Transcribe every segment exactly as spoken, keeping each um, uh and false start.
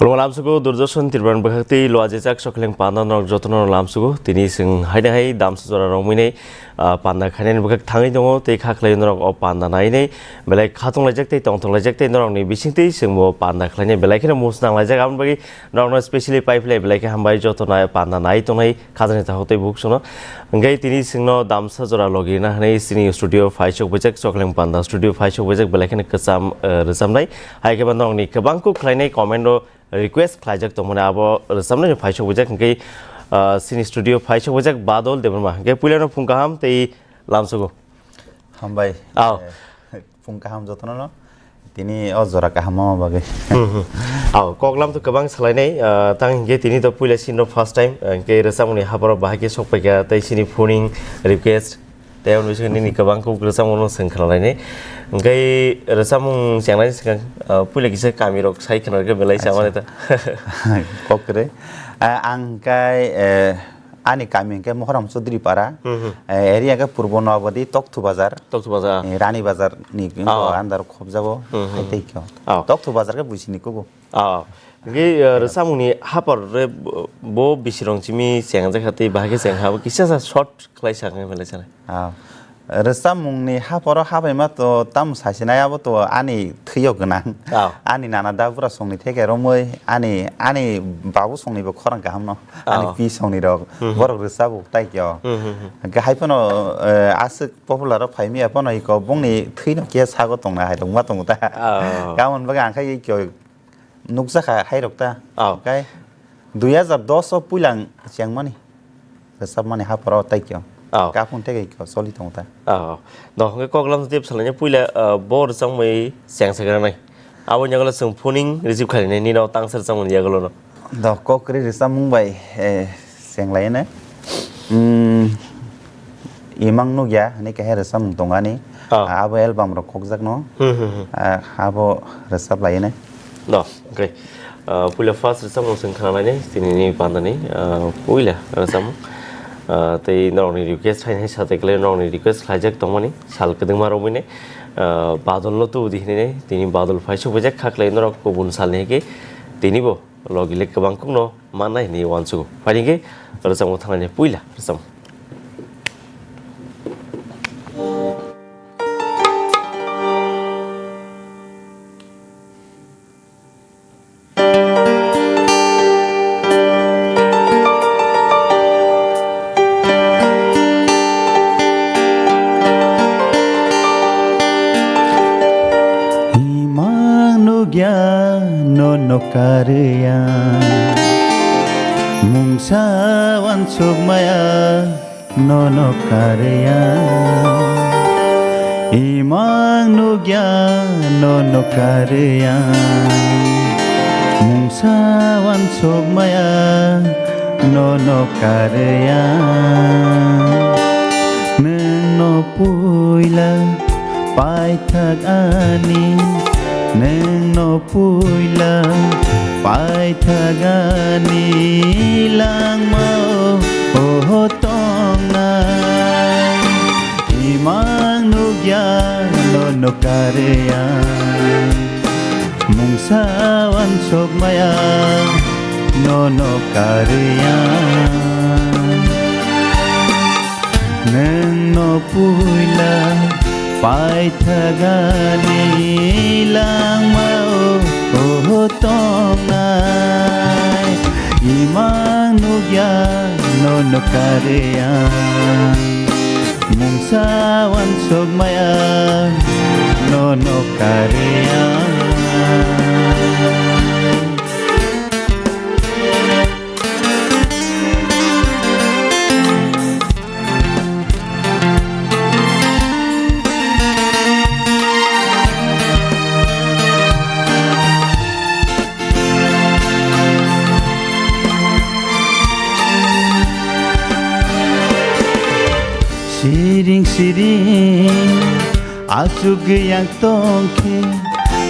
Khulumkha lamsugo Doordarshan Tripura ni bwkhak tei lua jijak Sokleng panda norok jotono lamsugo. Tini chwng haino hai damsa jora romwi nai, ah, panda khainani bwkhak thangwi tongo tei kha khlai norok o panda nainai belai khatung laijak tei tongthok laijak tei norokni bisingtwi chwngbo panda khlainai belai kheno mus nang laijak. Aboni bagwi norokno specially pai phlai belai khe hambai joto nai panda nai tongnai. Khajani takhuk tei bukhuk songno. Hwnkhe tini chwngno damsa jora logi rwna hwnwi chini studio phai sok bwjak, Chokleng Panda studio phai sok bwjak, belai kheno kwcham, eh, rwchabnai. Hai khe ba norokni kwbang kuk khlainai comment o request khlaijak tongmani abo rwchabnai phai sok bwjak. Hwnkhe, ah, chini studio phai sok bwjak Badol Debbarma. Hwnkhe puilano phung kaham tei lamsugo. Hambai. Aw. Eh, phung kaham jotono no. Tini o jora kaham o bagwi. Hmm, hmm. Aw, koklam to kwbang salainai, ah, tang hinkhe tini to puila sinno first time, ah, hinkhe rwchapmungni hapharo bahai khe sokpaikha, tei chini phoning request, tei aboni bisingtwi nini kwbang kuk rwchapmungno chwng khnalainai. Hinkhe rwchapmung chengnai swkang, ah, puila kisa kamirok sai khna rwkhe belai chamani ta. Kok kwrwi. Ah, ang kai, eh, Ani kami hwnkhe Mohram Chaudhary Para, Hmm, hmm. Eh, area hwnkhe Purbo Noabadi, Tokthu Bazar, Tokthu Bazar. Eh, Rani Bazar ni Oh. under khobjago, Hmm, hmm. hai tei kho. Oh. Tokthu Bazar khe buisini kugo. Oh. Hwnkhe, eh, rwchapmungni haphar re bo, bo bisirong simi chengjakha tei bahai khe chengha bo kisa sa short khlai sa khe belai sanai. Ah, rwchapmungni hapharo habaima to tamo saisinai abo to ani thwio gwnang. Ah. Ani nana da bura songni theke romwi ani, ani babu songni bo khorang kaham no. Ani Ah. pi songni rok Hmm, hmm. borok rwchapmung tai kyo. Hmm, hmm, hmm. Hwnkhe hai phano, eh, aswk popular o phaimi ya phano iko bongni thwino khe sago tongna hai rok ma tongo ta. Ah. Kamon bagwi ang khai kyo nukjakha hai rok ta. Oh. Kai dui hazar dos o puilang chengmani. Rwchapmani hapharo tai kyo. Oh. Kaphung tei kyo soli tongo ta. Oh. No, hwnkhe koklam tip salaini puila, ah, bo rwchapmui chengsa granai. Abo nyagala chwng phoning receive khainai nino tangsa rwchapmani yagalo no. Do kokri rwchapmung bai, eh, chenglaine. Hmm. Imang nukya hwnwi kaisa rwchapmung tongani. Oh. Ah, abo album rok kokjakno. Hmm, hmm, hmm. Ah, abo rwchap laine. No, okay. Ah, puila first rwchapmung chwng khna lainai, tini ni bandani, ah, puila rwchapmung. Ah, tei norokni request hai hai sa tei kwlai norokni request khlaijak tongmani sal kwdwngma romwi nai, ah, badol no tubu di hinwi nai, tini badol phai suk baijak kha kwlai norok kubun sal ni hai khe tini bo. Logi le kwbang kukno mannai hinwi uansugo. Phaidi khe rwchapmung thangnani puila rwchapmung. Imang nukya nono karya, mungsa wansuk maya nono karya. Imang nukya nono karya, mungsa wansuk maya nono karya. Nwng no puila paithak ani, nwng no puila paithak ani langmao, oho tongnai. Imang nukya nono karya, mungsa wansuk maya nono karya. Nwng no puila paithak ani langmao, oho tongnai. Imang nukya nono karya, mungsa wansuk maya nono karya. Siring siring aswk yang tongkhe,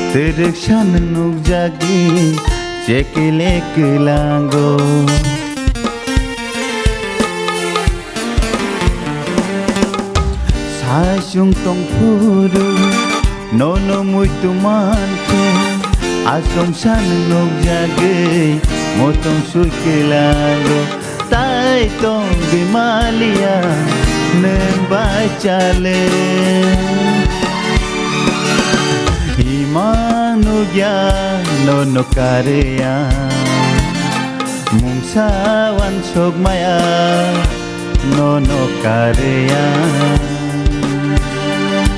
twrwksa nwng nukjagwi chekele kwlango. Saichung tongphuru nono muitu mankhe, Asongsa nwng nukjagwi motong sui kelago, tai tong di maliya nwng bai chale. Imang nukya nono kareya, mungsa wansok maya nono kareya.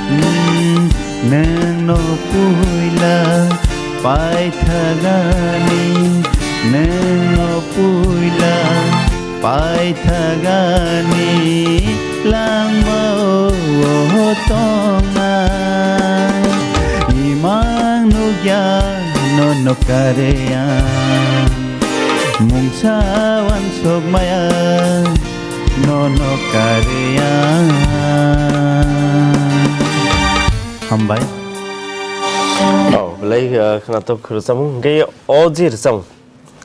Hmm, nwng no puila paithagani, nwng no puila paithagani langmao tongnai. Imang nukya nono kareya, mungsa wansok maya nono kareya. Hambai. Oh, belai, uh, khwnathok rwchapmung. Hwnkhe o je rwchapmung,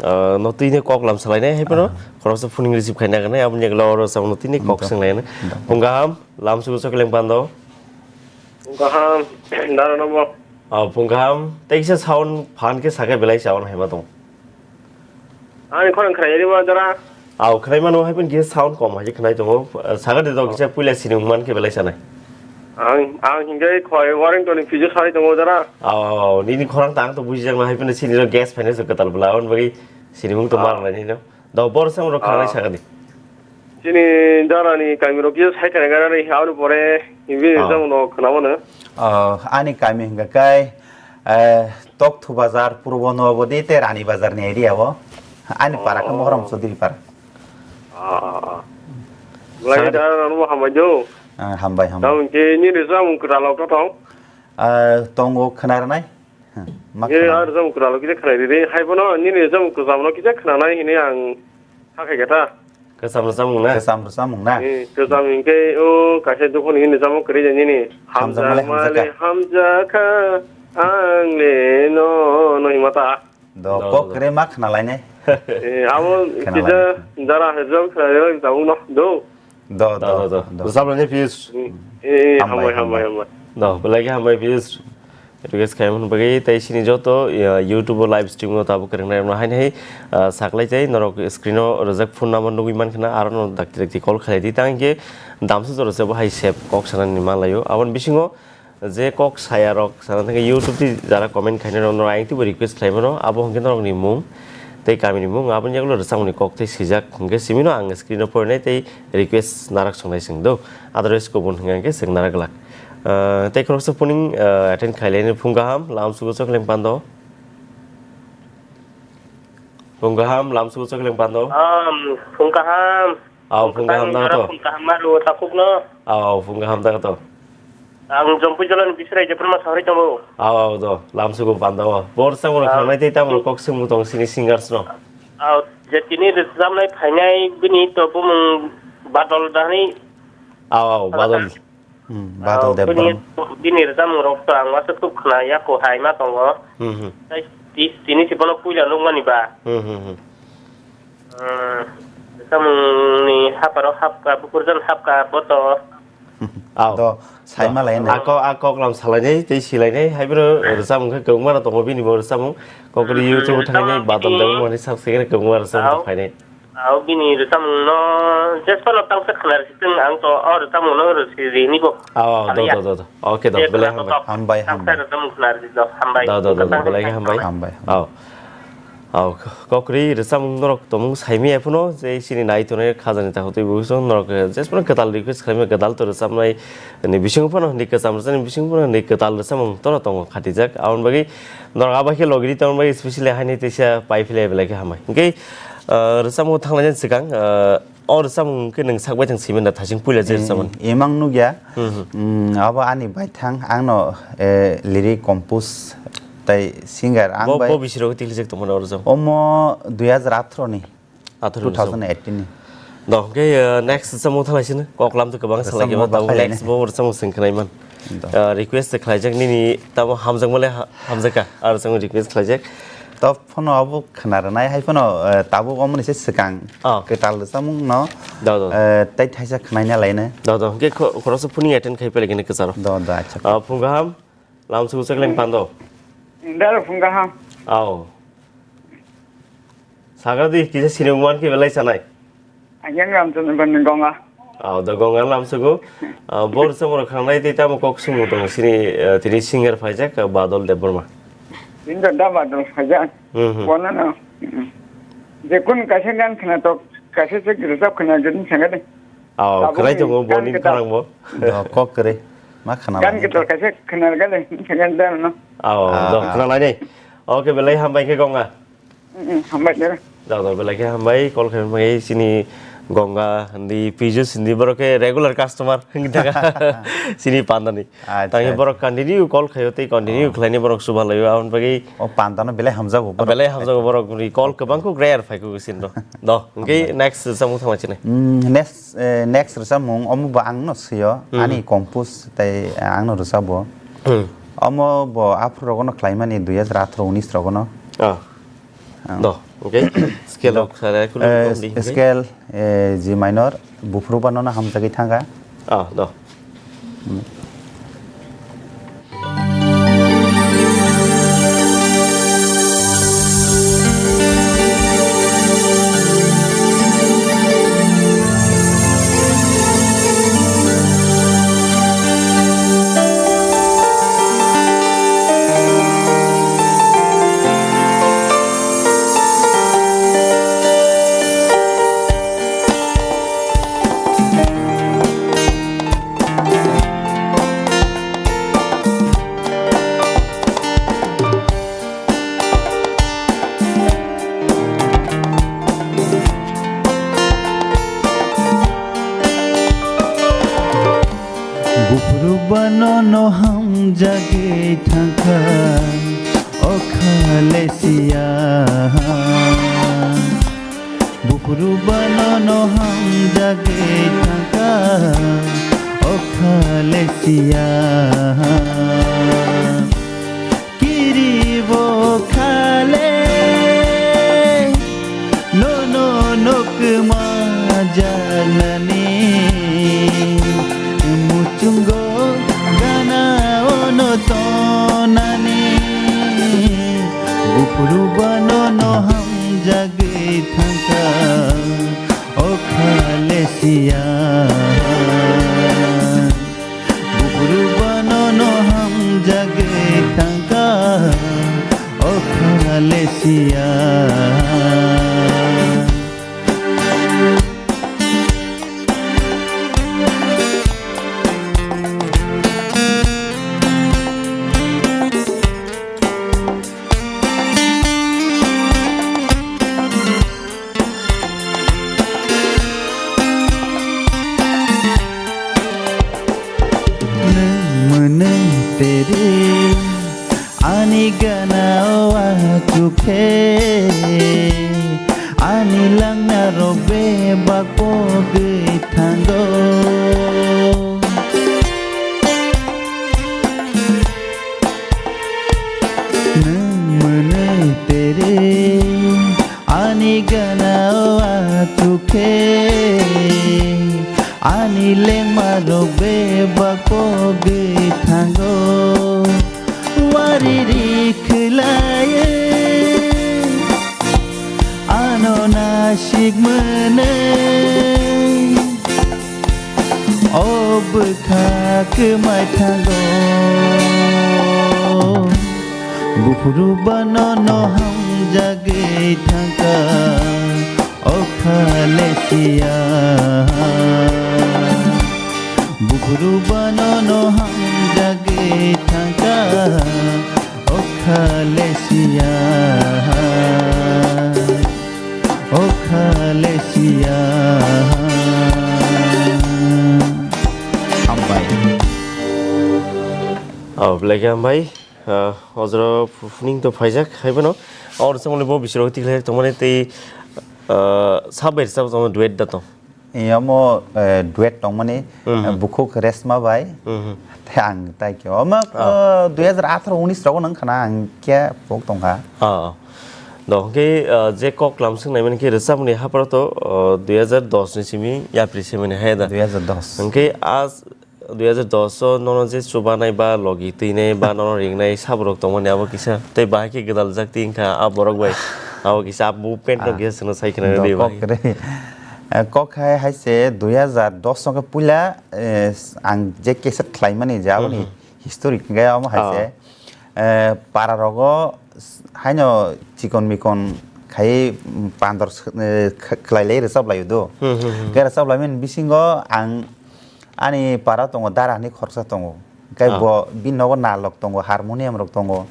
uh, no twi ne kok lam salainai hai phano, ah, khoroksa phuning receive khaina ganai, aboni yagulo o rwchapmung no twi ne kok, ento, swnglainai. Ento. Phung kaham, lam sugo chokleng pando. Phung kaham, dara nomo. Oh, phung kaham, tei kisa sound phan khe sakhe belai sound haima tong. Ani khorang khwrai rima jora. Aw, khwrai mano hai pun kisa sound kom hai khwnai tongo. Saga de dok kisa puila sini man khe belai sanai. Ang, ang hingke khoi Warrington ni phiju sai tongo jora. Aw, aw, aw, nini khorang tang to buji jang hai pun sini ro gas finance ko tal bla on bagi sini mung to mar lai nino. Do bor sang ro khwrai saga di. Chini jora ni kami ro kisa sai khwrai gara ni aw pore hibi jang no khwna mano. Ani kami hingka kai, eh, Tokthu bazar, Purbo Noabodi tei Rani bazar ni area o. Ani para khe Mohrom Chaudhary para. Ah, ah, ah. Belai da nang bo hambai do. Ah, hambai, hambai. Tamo ke ni resa mung kwtal rok to tong. Ah, tongo khwna rwnai. Hmm, ma ye khwna. Ar jam kwtal rok kisa khwna ri ri. Hai bono ni resa mung kwtal rok kisa khwna nai hini ang. Hakhe khe ta. Kwcham rwchapmung na? Kwcham rwchapmung na? Eh, kwcham hinkhe o kaisa dophani hini rwchapmung kwrwi jani ni. Hamjakmale, hamjakmale hamjakha. Hamjakha ang le no, no hima ta. Do, do, kok do. Kwrwi ma khna lainai. Eh, abo khna kisa lainai. Jara hajam khna lainai tabuk no. Do. Do, do, do, do, do. Rwchap lainai please. Eh, eh, hambai, hambai, hambai, hambai, hambai. Do, belai khe hambai please. Request khaimani bagwi tei sini joto, ya, YouTube o live stream o tabuk kwrwng nai rokno haino hai, ah, saklai tei norok screen o rijak phone number nugwi mankha na, aro no dakti dakti call khlai di. Tang hinkhe damsa jora se bo hai sep kok sanani manlaio. Aboni bisingo je kok saya rok sana thangkhe YouTube di jara comment khainai rok norok ayang twibo request khlai mano. Abo hinkhe norokni mung tei kamini mung, aboni yagulo rwchapmungni kok tei swijak hinkhe simino ang screen o porinai tei request narak songnai chwng do. Otherwise kubun hinkhe chwng narak glak. Ah, tei khoroksa phuning, ah, attend khailai phung kaham, lam sugo chokleng pando. Phung kaham, lam sugo chokleng pando. Am, phung kaham. Aw, phung kaham da to. Phung kaham maru tapuk no. Aw, aw, phung kaham da to. Ang Jompu Jolani Bisrai Debbarma sahari tongo. Aw, aw, do, lam sugo pando. Bor sa mo khanai tei tamo kok sung tong sini singers no. Aw, je tini rwchapnai phainai bini to bumung Badol dani. Aw, aw, Badol. Hmm, Badal Debbarma. Bini rwchapmung rok to ang wansuk khwna ya ko hai ma tongo. Hmm, hmm. Tei ti-, tini si bono puila nukmani ba. Hmm, hmm, hmm. Hmm, rwchapmung ni haparo hapka, bukurjan hapka, boto. Aw. Do, sai ma lai nai. Ako, ako klam salai nai, tei silai nai, hai bro rwchapmung khe kwbangma tongo bini bo rwchapmung. Kokri YouTube thangni Badal Debbarma ni subscribe kwbangma rwchapmung phainai. Aw, bini rwchapmung no, jesphano tangsa khwna rwsitwng, ang to o rwchapmung no rwsi rini bo. Aw, aw, do, do, do, do. Okay, do, belai hambai. Hambai, hambai. Tangsa rwchapmung khwna rwsi do, hambai. Do, do, do, do, belai hambai. Hambai, hambai. Aw. Aw, kokri rwchapmung norok tongmung saimi ephuno, je sini nai tongnai khajani takhuk twi bo norok, eh, jesphano kwtal request khlaimani kwtal to rwchapnai ni bisingo phano hindi kwcham rwchapni bisingo phano hindi kwtal rwchapmung tono tongo khatijak. Aboni bagwi norok abo khe logiri tongmani bagwi specially haini teisa pai philai belai khe hambai. Hwnkhe, Ah, rwchapmung thanglai swkang, ah, o rwchapmung khe nwng sak baithang simi na thasing puila je rwchapmani. Imang nukya. Hmm, hmm. Mm, abo ani baithang, angno, eh, lyric compose tai singer ang bai. Bo bisiro tiklijak tongmani o rwchapmung. Omo dui hajar atharo ni. Atharo ni rwchapmung. Two thousand eighteen ni. Do, hwnkhe, ah, next rwchapmung thanglai sini. Kok lam to kwbang salai khe tabo next bo rwchapmung swng khnai man. Do. Ah, request khlaijak nini tamo hamjakmale ha-, hamjakha. Aro chwng request khlaijak. To phano abo khwna rwnai hai phano, eh, tabuk omo ni se swkang kwtal rwchapmung no, eh, tai thaisa khwnaina laina. Do, do. Hwnkhe kho-, khoroksa phone attend khai pele gini kwcharo. Do, do, acha. Ah, phung kaham, lam sugo chokleng pando. Dara phung kaham. Aw. Sagra di kisa sinimung man khe belai sanai. Ayang Ramchandra Bani Gonga. Aw, da Gonga lamsugo. Ah, bor samoro khangnai tei tamo kok sumu tong sini, ah, tini singer phaijak, ah, Badal Debbarma. Inda da Badal phaijak. Hmm, hmm. Bono no. Hmm. Je kun kaisa gan khna tok, kaisa se grisap khna gin sanga de. Aw, tabuk khwlai ni tongo gan boni kita. Kharang bo. Do kok kre. Ma khna gan lai kita ta. Kaisa khna gale sanga de no. Aw, ah, do ah. Khna lai nei. Okay, belai hambai khe Gonga. Mm, mm, hambai dera. Dok, dok, belai khe hambai, call khaimani bagwi chini Gonga hindi, Pijus hindi, borok khe regular customer wngwi thangkha chini pandani. Acha, tangwi acha. Borok continue call khaio tei continue, oh, khlaini borok chuba laio, aboni bagwi o pandano belai hamjago borok. Belai hamjago borok, ni call kwbang kuk rare phaikuk chini do. Do, hwnkhe hambai. Next samung thangma chini. Mm, next, eh, next rwchapmung omo bo angno swio, hmm, ani compose tei, eh, angno rwchapbo. Hmm. Omo bo aphuru rogono khlaimani dui hajar atharo unis rogono. Ah. Ah. Do, okay. Scale do. Rok sare, eh, kulum di, okay. Scale, eh, G minor, buphuru bano no hamjagwi thangkha. Ah, do. Hmm. Buphuru bano no hamjagwi thangkha, o khale siya. Buphuru bano no hamjagwi thangkha, o khale siya. Kiribo khale, nono nokma jagnani, muchungo gana ono tonani, buphuru bano no hamjagwi thangkha, o khale siya. Buphuru bano no hamjagwi thangkha, o khale siya. Nwng mwnwi teri ani gana o achukhe, ani langna rok bebak pogwi thango. Nwng mwnwi teri ani gana o achukhe, ani lengma rok bebak pogwi thango. Wari ri khwlaiwi ano nasik mwnwi. O bwkha kwmai thango, buphuru bano no hamjagwi thangkha, o khale siya. Buphuru bano no hamjagwi thangkha, o khale siya. O khale siya. Hambai. Oh, belai khe hambai. Ah, ojro phuning to phaijak hai bono. Or samole bo bisiro tikle tongmani tei, ah, sabai sa tong duet da tong. Iyamo, eh, duet tongmani, mhm, eh, bukhuk Resma bai. Mhm. Tei ang tai khe. Omo, ah, eh, dui hajar atharo unis rogo nang khana ang khe pok tongkha. Ah, ah. Do, hwnkhe, ah, je kok lam swngnai mani khe rwchapmani haparo to, ah, dui hajar dos ni simi yapri semani hai da. Dui hajar dos. Hwnkhe a Dui hajar dos o nono je chubanai ba logi twinai ba nono ringnai saborok tongmani abo kisa. Tei bahai khe gwdaljak twi wngkha a borok bai. Abo kisa a movement no Ah. kisa chwngno sai khna Do, rw bai. Kok kwrwi. Eh, kok hai hai se dui hajar dos o khe puila, eh, ang je cassette khlaimani je aboni Mhm. history khe omo hai Ah. se. Eh, para rogo s-, haino chikon mikon khai, mm, pandor s-, eh, kh-, khlai lai rwchap lai do. Hmm, hmm, hmm. Khe rwchap lai mani bisingo ang ani para tongo, dara hinwi khoroksa tongo. Khe Ah. bo bini nogo nalok tongo, harmonium rok tongo.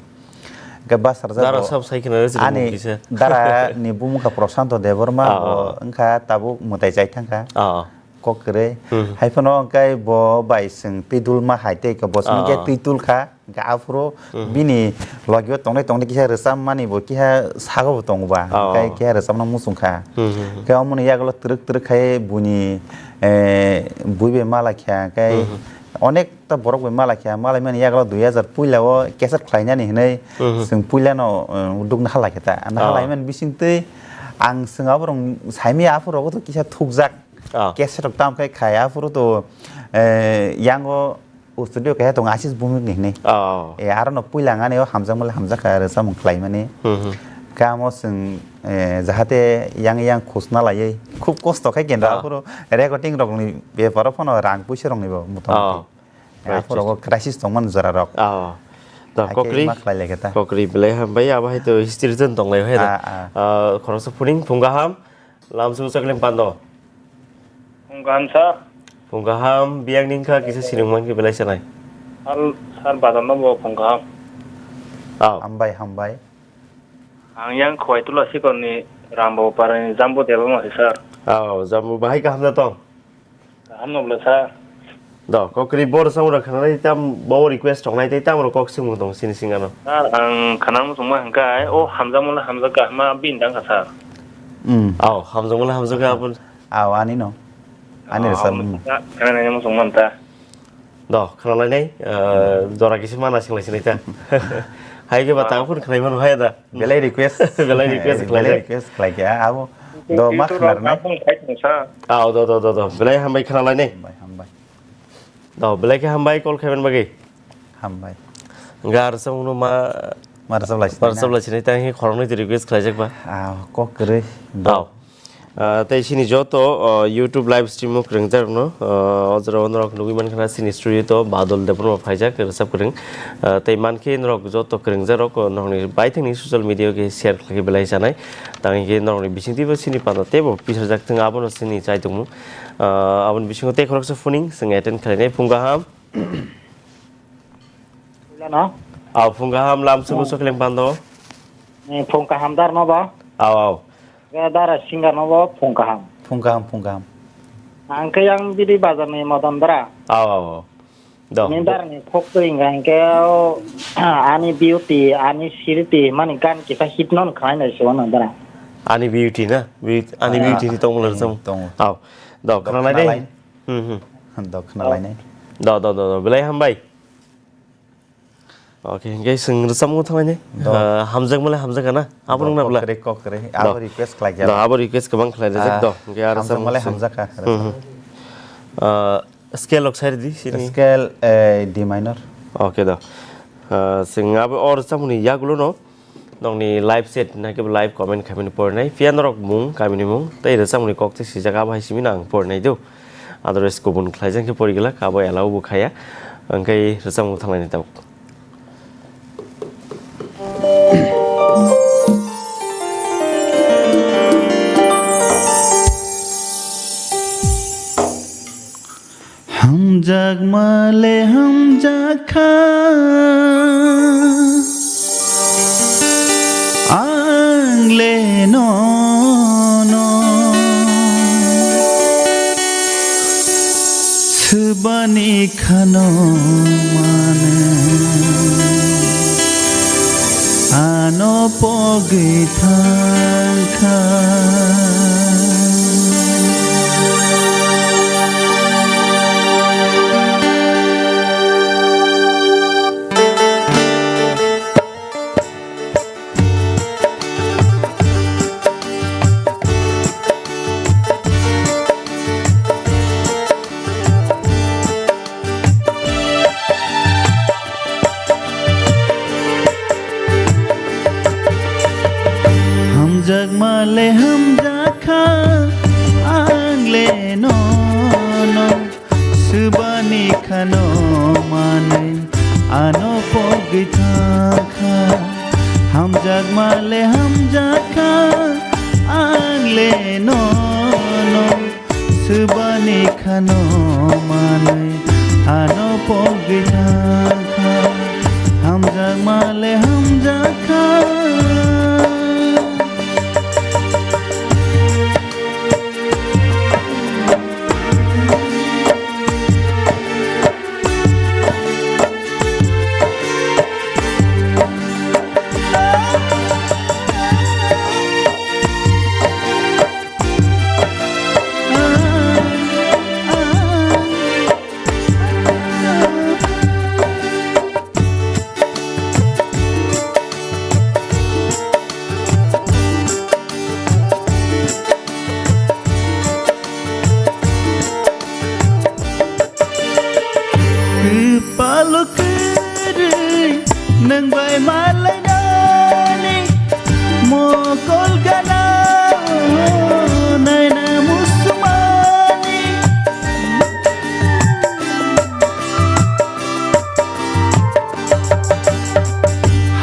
Khe basarjak Dara bo sab sai khna rw ani kisa. Dara ni bumung kha Prashanto Debbarma, Ah, bo ah. wngkha tabuk mwtai chai thangkha. Ah. Kok kwrwi. Hmm. Hai phano hwnkhe bo bai chwng twi dul ma hai tei khe bo chwng khe Ah. twi tul kha. Hwnkhe aphuru Hmm. bini logio tongnai tongnai kisa rwchapmani bo kisa sago bo tongo ba. Ah. Hwnkhe kisa rwchapna muchung kha. Hmm, hmm, hmm. Hwnkhe omoni yagulo twrwk twrwk khai buini, eh, bui bai ma lai kha. Hwnkhe Hmm, hmm. onek ta borok bai ma lai kha. Ma lai mani yagulo dui hajar puila o cassette khlainani hinwi Hmm, hmm. chwng puila no, eh, duk naha lai kha ta. Naha Ah. lai mani bising twi ang chwng aborok saimaya aphuru rogo to kisa thukjak. Ah. Cassette rok tam khai khai, aphuru to, eh, yango studio kaiha tongo Ashish Bhumik ni hinwi. Oh. Eh, aro no puila ang ani o hamjakma le hamjakha rwchapmung khlaimani. Hmm, hmm. Kamo chwng, eh, jahate yang yang khusna laiwi khub kosto khai kendra Oh. aphuru recording rok ni beparo phano rang puisa rok ni bo motamoti. Oh. Eh, Right, aphuru right. bo crisis tongmani jora rok. Oh. Da Hai khe kokri. ma khlai lai khe ta. Kokri belai hambai abo hai to history jon tong lai hai da. Ah, ah. Ah, khoroksa phuning phung kaham. Lamsung chakling pando. Phung kaham, sir. Phung kaham, biyang ningkha kisa sinung mankhe belai sanai. Sir, sir, bazar no bo phung kaham. Aw. Hambai, hambai. Ang yang Khowai Tula Sikorni Rambo Parani Jambo Debbarma se, sir. Aw, Jambo bahai kaham da tong? Kaham no bwle, sir. Do, kokri bor samura khanai tam bo request tongnai tei tam ro kok simung tong sini singano. Sir, ang khanang muchungma hwnkhe, o hamjakmani hamjak kahma bini dangkha, sir. Hmm. Aw, hamjakmani hamjak abon. Aw, ani no. Ani Oh, sir. Khanai muchungma ta. Do, khanalainai, eh, jora kisi mana singlai sinai ta. Hai ke ba Ah. tang phun khanai mano hai da. Belai request. Belai request Belai khlaijak. request khlaikha, abo. Do, ma YouTube rok khnarnai. Aboni khai tong sa. Ah, do, do, do, do. Belai hambai khnalainai. Hambai, hambai. Do, belai khe hambai call khaiman bagwi. Hambai. Gar sa uno ma Ma rwchap lai sinai ma rwchap na? lai sinai, tang hi khoroknwi twi request khlaijak ba. Ah, kok kwrwi. Do. Aw. Ah, tei sini joto, ah, YouTube live stream o kwrwngjakrokno, ah, o jora o norok nugwi mankha na sini studio to Badal Debbarma phaijak, rwchap kwrwng. Ah, tei mankhe norok joto kwrwngjakrok, oh, norokni baithangni social media o khe share khlai khe belai sanai. Tang hinkhe norokni bisingtwibo sini panda teibo pisarjak thung, abono sini chai tongmung. Ah, aboni bisingo tei khoroksa phuning chwng attend khlainai, phung kaham. Wala no? Aw, phung kaham lamsung Hmm. sokleng pando. Eh, phung kaham dar no ba? Aw, aw. Ga dara singer no bo phung kaham. Phung kaham, phung kaham. Ang khe yang bidi bazar ni modon dara. Aw, aw, aw. Do. Ni dara ni khok twi hingka hingke o, ani beauty, ani sirti, mani gan kisa hit non khlai nai se wano dara. Ani beauty na? Beauty, ani Ah, beauty ni tong ani mular sam. tong. Aw. Do, Do khna lai dai. khnalai. Hmm, hmm. Do khna lai nai. Do, do, do, do. Belai hambai. Okay, hingke sing rwchapmung thanglai ni. Do. Ah, hamjakmale hamjakha na? Abo Do, nung na bla? Kokre, kokre. Do. Abo request khlai Do, kha. abo request kwbang khlai rwjak Ah, do. Hingke aro hamjakmale samung sing. hamjakha. Hmm, hmm. Ah, scale rok sai rwdi sini. Scale, eh, D minor. Okay do. Ah, sing abo o rwchapmung ni yagulo no. Nokni live chat, nai kebo live comment khaimani porinai. Phiya norok mung, kamini mung, tei rwchapmungni kok tei swijak abo hai simi no ang porinai do. Otherwise, kubun khlaijak khe pori glak, abo allow bo khaya. Hwnkhe rwchapmung thanglaini tabuk. Hamjakma le hamjakha, ang le nono swbani khano mano. Ano pogwi thangkha. Thangkha, hamjakma le hamjakha, ang le nono swbani khano manwi ano pogwi thangkha, hamjakma le hamjakha. Kwpalo kwrwi nwng bai malainani mokol gana naina musumani.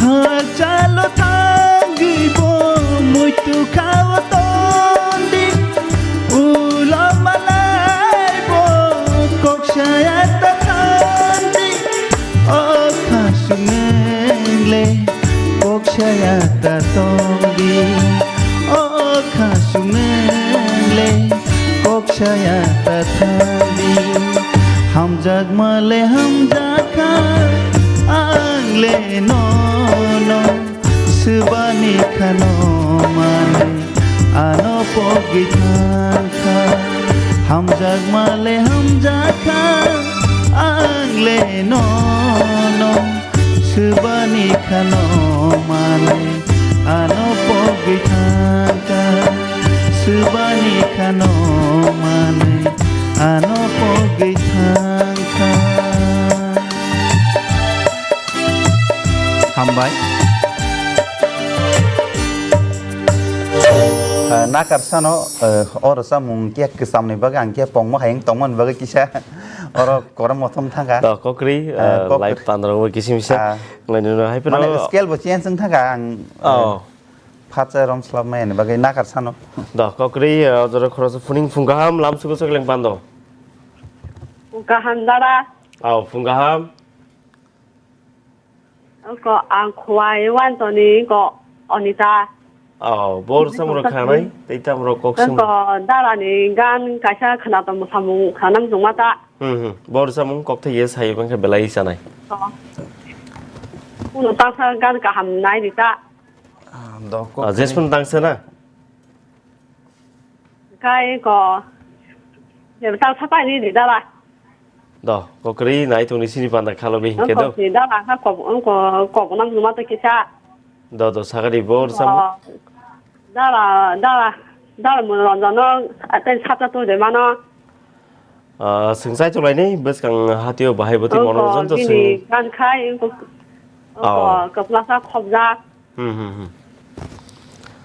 Hakchalo thangwi bo muitu khao tondi, ulo malai bo kok saya ta thandi. O khasung neng le kok saya ta tondi, o khasung neng le kok saya ta thandi. Hamjakma le hamjakha, ang le nono swbani khano manwi ano pogwi thangkha. Hamjakma le hamjakha, ang le nono swbani khano manwi ano pogwi thangkha, swbani khano manwi ano pogwi thangkha. Hambai. Ah, nakar sano, eh, o rwchapmung khe kwchamni bagwi ang khe pongma hai wng tongmani bagwi kisa oro korom motom thangkha. To kokri, ah, eh, kok- live pandarok bai kisim kisa. Ah. Nai nino hai mane phano scale bo change wng thangkha ang, eh, oh. Phatsa rom slap maya ni bagwi nakar sano. Da kokri, ah, jora khoroksa phuning phung kaham lam sugo sakleng pando. Phung kaham dara. Aw, phung kaham. Ko ang khwai wan toni ko Onita. Aw, bor samro khanai, tei tamro kok sung. Ko dara ni gan kaisa khana to musamung khanam jungma ta. Hmm, hmm. Bor samung kok thai yes hai bangkha belai sanai. Ko. Uno ta sa gan kaham nai di ta. Ah, do ko. Ah, Jesmond tangsa na? Kai ko. Ye ta sa pai ni di dara. Do, kokri nai tongni sini panda khalo bi hingke do. Kokri dara ha kok, ko, kok nam numa to kisa. Do, do, sagari bor samo. Dara, dara, dara mo ronjono, aten sata to de mano. Ah, sing sai tolai ni, bwskang hatio bahai boti mono jon to sing. Gan khai, ko, ko, kapla sa khobja. Hmm, hmm, hmm.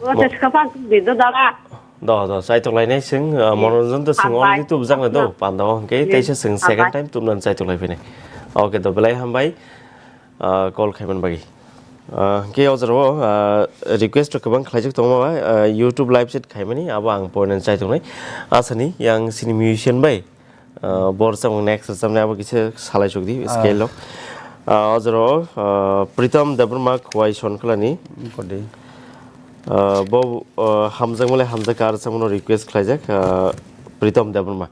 O te skapa bi do dara. Do, do, sai tolai ni sing, ah, mono jon to sing, on di tu bujang do, panda o, hingke te se sing second time tum nan sai tolai pini. Okay, do, belai hambai. Ah, call khaiman bagwi. Ah, hingke o jora o, ah, request rok kwbang khlaijak tongma ba, ah, YouTube live chat khaimani, abo ang poinan chai tongnai. Asani yang sini musician bai, ah, bor samung next rwchapnai abo kisa salai chukdi, scale rok. Ah, o jora o, ah, Pritam Debbarma Khowai Sonkolani. Ah, bo, ah, hamjakmale hamjak kar samungno request khlaijak, ah, Pritam Debbarma.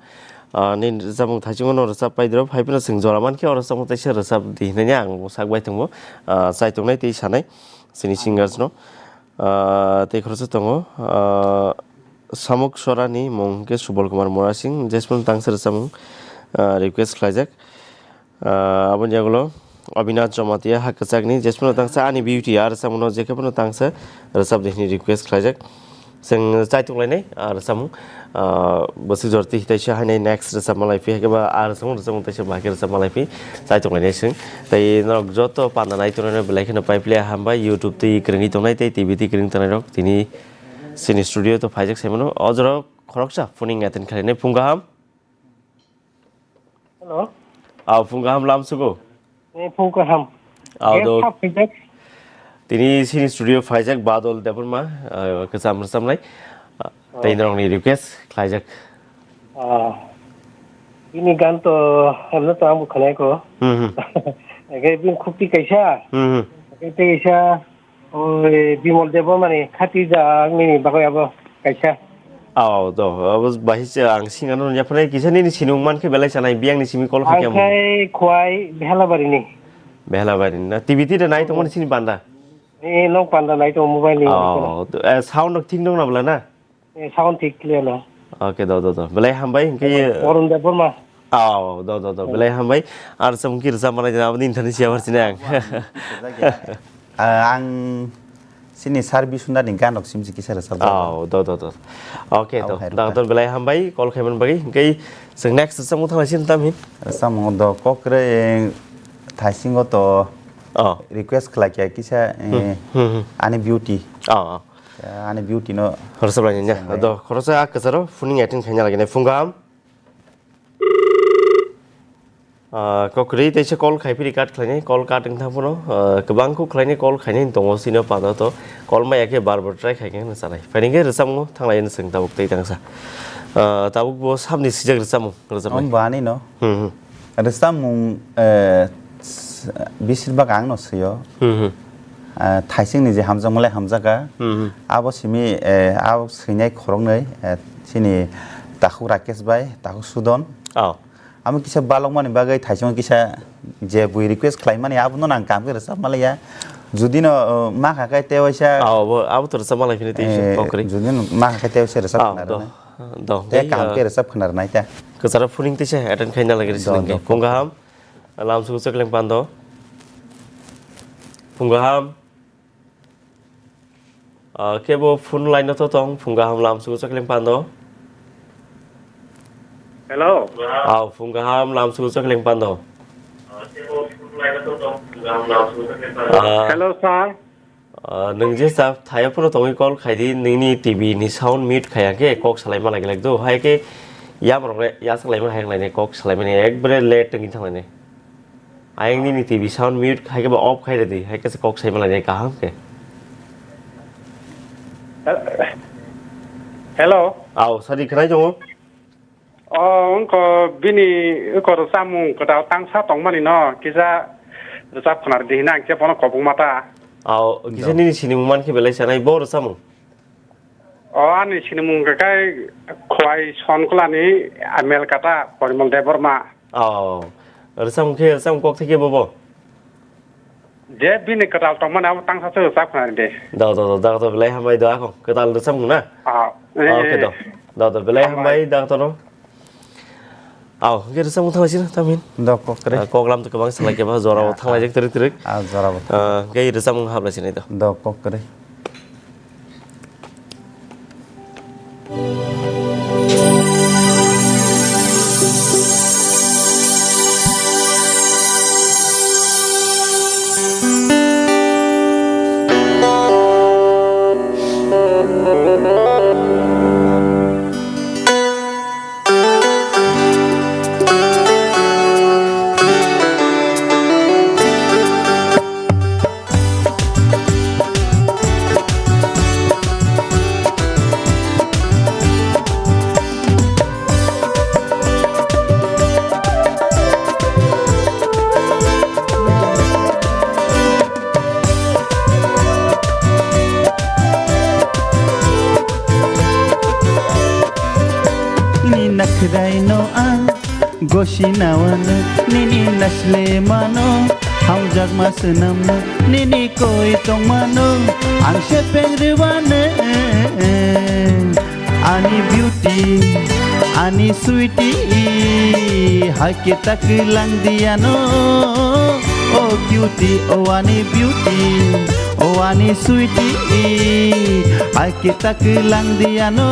Ah, nini rwchapmung thaichungo no rwchap pai drop, hai phano chwng jora mankhe o rwchapmung teisa rwchap di hinwi ang sak bai tongo. Ah, chai tongnai tei sanai chini singers no. Ah, tei khoroksa tongo, ah, Samuk Sorani mung hwnkhe Subal Kumar Morasing, Jesmond tangsa rwchapmung, ah, request khlaijak. Ah, aboni yagulo Abhinav Jamatia ha kwchakni, jesmano tangsa ani beauty, ah, rwchapmungno jekhe phano tangsa rwchap di hwnwi request khlaijak. Chwng chaitok lainai, ah, rwchapmung, ah, bwswk jora twi hitaisa hainai next rwchapma lai phi, haikhe ba ah rwchapmung, rwchapmung teisa bahai khe rwchapma lai phi, chaitok lainai chwng. Tei norok joto panda nai tongnai rok belai kheno pai pili hambai, YouTube twi kwrwngwi tongnai tei T V twi kwrwngwi tongnai rok tini chini studio to phaijak sai mano. O jora khoroksa phoning attend khlainai phung kaham. Hello. Ah, phung kaham lam sugo. Eh, phung kaham. Ado. Guest sab khaijak. Tini sini studio phaijak Badol Debbarma, ah, kwcham rwchamnai. Ah, tei norokni request khlaijak. Ah, bini gan to, emno to ang bo khwnai ko. Hmm, hmm. Ege bini khukti kaisa. Hmm, hmm. Ege tei kaisa, oi, Bimol Debbarma ni khati ja ang nini bagwi abo kaisa. Oh, do, abo bahai se ang singano yaphanai kisa nini sinung mankhe belai sanai biyang ni simi call khaikhe amo. Ang khai khwai Behelabari ni. Behelabari na. T V ti da nai tongmani sini panda. Eh, nok panda nai tongo mobile ni. Oh, to, eh, sound rok thik nong na bwla na? Eh, sound thik clear no. Okay, do, do, do. Belai hambai, hingke ye. Warun Debbarma. Oh, do, do, do. Belai hambai. Ar samung ki rwchap manai jana, aboni internet siya war sini ang. Ah, ang sini service hwnda ni gan rok simsi kisa rwchap jago. Oh, do, do, do. Okay, do. Doctor belai hambai, call khaiman bagwi. Hingke sing next samung thanglai sin tam hin. Samung do kokre thaisingo to request khlai kya kisa, eh, hmm, hmm, hmm, ani beauty. Oh, oh. Ani beauty no. Khoroksa bai nya. Do, khoroksa a kwcharo phuning attend khaina lagina phung gaham. Ah, kokri teisa call khai phiri cut khlainai, call cut wng thang phano, ah, kwbang kuk khlainai call khainai tongo sino pano to. Call maya khe bar bar try khai khe no sanai. Phaini khe rwchapmung thanglai no chwng tabuk tei tangsa. Ah, tabuk bo sabni sijak rwchapmung, rwchapmung. Om bani no. Hmm, hmm. Rwchapmung, eh, s-, bisirbak ang no swiyo. Hmm, hmm. Ah, thaising ni je hamjakmung lai hamjaka. Hmm, hmm. Abo simi, eh, abo swinai khoroknwi, eh, chini takhuk Rakesh bai, takhuk Sudon. Oh. Amo kisa balokmani bagwi thaising kisa je bui request khlaimani abono nang kam khe rwchap malaya. Judi no, uh, ma kha khe tei waisa. Ah, abo, abo to rwchap malai phini tei, eh, kokri. Judi no ma kha khe tei waisa rwchap khna rwnai. Do, do. Tei kam khe rwchap khna rwnai ta. Kwcharo phuning teisa attend khaina lagi rwchap do, do. Phung gaham. Lam sugu chakling pando. Phung gaham. Ah, kebo phone line o to tong, phung gaham lam sugu chakling pando. Hello. Ah, phung gaham lam sugu chakling pando. Ah, hello, sir. Ah, nwng je sa thaya phone tongwi call khaidi, nini T V ni sound mute khaya khe kok salai ma lagi lagdo, hai khe yam rok le yasak lai ma hai lai ne kok salai mani ekbare late tongwi thang lai ne. Ayang nini T V sound mute hai khe ba off khai rwdi, hai khe se kok sai malai kaham khe. Hel-, hello. Aw, sadi khwnai tongo. O, wngkho bini wngkho rwchapmung kwtal tangsa tongmani no, kisa rwchap khwna rwdi hwnwi ang khe bono kobong mata. Aw, kisa nini sinimung man khe belai sanai bo rwchapmung. O ani sinimung khe kai Khwai Sonkla ni Amelkata Porimol Debbarma. Oh, rwchapmung khe, rwchapmung kok thai khe bobo? Je bini kwtal tongmani abo tangsa se rwchap khna de. Do, do, do, do, do, belai hambai do, ako kwtal rwchapmung na? Ah, eh, okay, do. Do, do, belai hambai, doctor no. Aw, hwnkhe rwchapmung thanglai sino, tamhin? Do, kok kwrwi. Ah, kok lam to kwbang salai khe ba, jorao thanglai jak twrwk twrwk. Ah, jorao. Ah, hwnkhe rwchapmung hablai sinai do. Do, kok kwrwi. Ni nakhrai no ang gosi nawano, nini nasle mano, hamjakma swnamno, nini koi tongmano, ang sepeng rwano. Ani beauty, ani sweetie, hai khe ta kwlang diano. O cutie, o ani beauty, o ani sweetie, hai khe ta kwlang diano.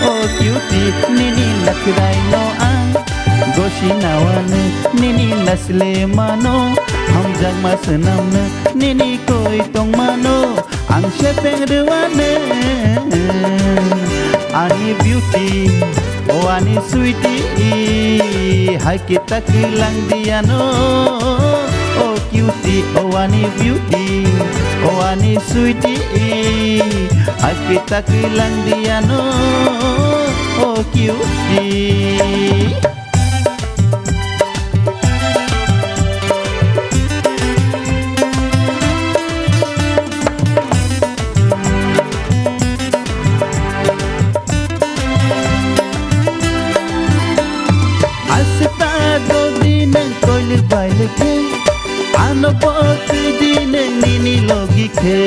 O cutie, nini nakhrai no ang gosi nawano, nini nasle mano, hamjakma swnamno, nini koi tongmano. Ang sepeng rwano, ani beauty, o ani sweetie, hai khe ta kwlang diano. O cutie, O ani beauty, o ani sweetie, aki taki lang diano, o cutie. Aswk ta dodi nwng koilwk bailwk khe, ano bo twi di nwng nini logi khe.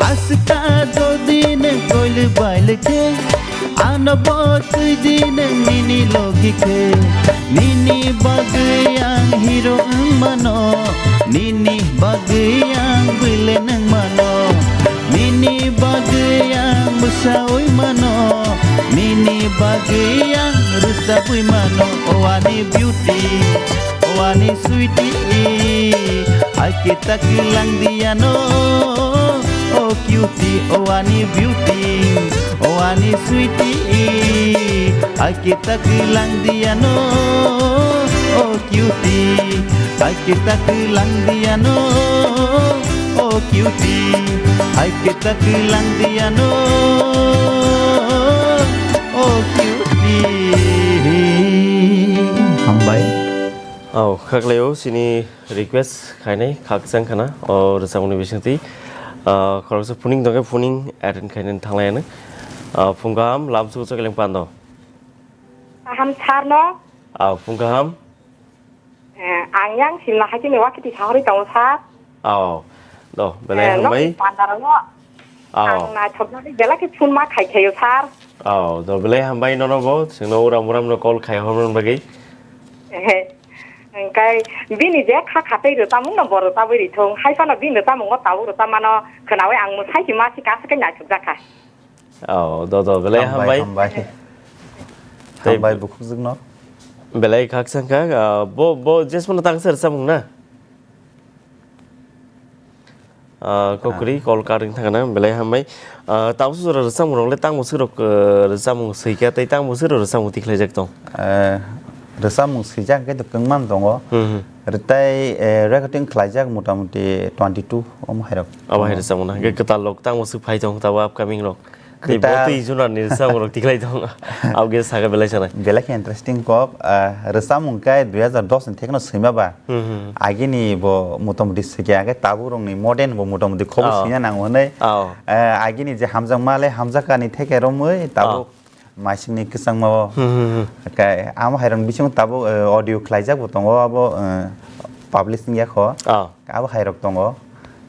Aswk ta dodi nwng koilwk bailwk khe, ano bo twi di nwng nini logi khe. Nini bagwi ang hero wng mano, nini bagwi ang villain wng mano, nini bagwi ang bwsaui mano, nini bagwi ang rwchabwi mano. O ani beauty, o ani sweetie, aki taki lang diano, o cutie, o ani beauty, o ani sweetie, aki taki lang diano, o cutie, aki taki lang diano, o cutie, aki taki lang diano, o cutie. Hambai. Oh, khaklai o sini request khainai khakchang khana o rwchapmungni bisingtwi, ah, khoroksa phuning tongkhe phuning attend khainani thanglaianw. Ah, phung kaham lamsuk chokling pando. Kaham sir no? Ah, phung kaham. Eh, ang yang simla hakhe ni wakiti sahori tongo sir. Oh, do, belai Eh, hambai. Nokni pandaro no. Oh. Ang naithoknani belai khe phone ma khai khaio sir. Oh, do, belai hambai nono bo, chwngno uram uram no call khai hormani bagwi. Ehe. Hwnkhe bini je kha khatwi rwchapmung no bo rwchapwi rithung. Hai phano bini rwchapmungo tabuk rwchapmano khwnawi ang mwsai si ma si kasa khe naithok jakha. Oh, do, do, belai hambai. Hambai. Tei hambai bukhukjwkno. Belai khakchang kha, ah, bo, bo jesmano tangsa rwchapmung na? Ah, kokri, ah, kol karing thangna, belai hambai. Ah, tabuk jora rwchapmung rok le tang bwswk rok, ah, rwchapmung swikha tei tang bwswk rok rwchapmung tikhlaijak tong? Ah, rwchapmung swijak khe to kwngma tongo. Hmm, hmm. Rwtai, eh, recording khlaijak motamuti twenty two omo hai rok. Abo hai rwchapmung na. Hwnkhe kwtal rok tang bwswk phai tong tabuk upcoming rok? Tei bo kwtal. Twi junani rwchapmung rok tikhlai tong. Aboni saka belai sanai. Belai khe interesting kok, ah, rwchapmung khe dui hazar dos ni thekno swima ba. Hmm, hmm. Agini bo motamuti swikha, hwnkhe tabuk rokni modern bo motamuti khobor, oh, swina nango hwnwi. Oh. Eh, agini je hamjakma le hamjakani theke romwi tabuk, oh, maisingni kwchangma o. Hmm, hmm, hmm. Hwnkhe amo hai rokni bisingo tabuk, eh, audio khlaijak bo tongo abo, eh, publish wngya kho. Oh. Abo hai rok tongo.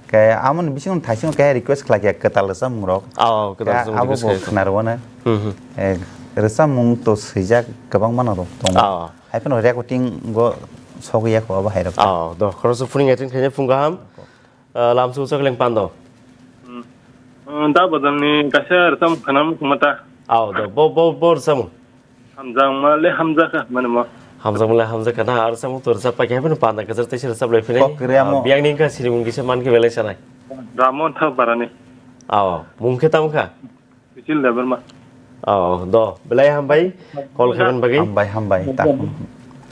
Khe amoni bisingo thaisingo khe request khlai khe kwtal rwchapmung rok. Oh, kwtal rwchapmung abo request bo khlai kho. Khwna rwano. Hmm, hmm. Eh, rwchapmung to swijak kwbangma no rok tongo. Oh. Hai phano recording go sogwi ya kho abo hai rok. Oh, do, khoroksa phuning attend khainai phung kaham. Ah, lamsuk chokling pando. Hmm. Hmm, da bodolni kaisa rwchapmung khwnam khumata. Oh, do, bo, bo, bo rwchapmung. Hamjakma le hamjakha, mane mo. Hamjakma le hamjakha na, aro samung tor rwchap paikha, haphano panda kwchar teisa rwchap lai phinai. Kok kwrwi amo. Ah, biyang ni wngkha sini mung kisa man khe belai sanai. Ramon Thak Barani. Aw, mung khe tamo kha? Sushil Debbarma. Aw, do, belai hambai, call khaimani bagwi. Hambai, hambai, takhum.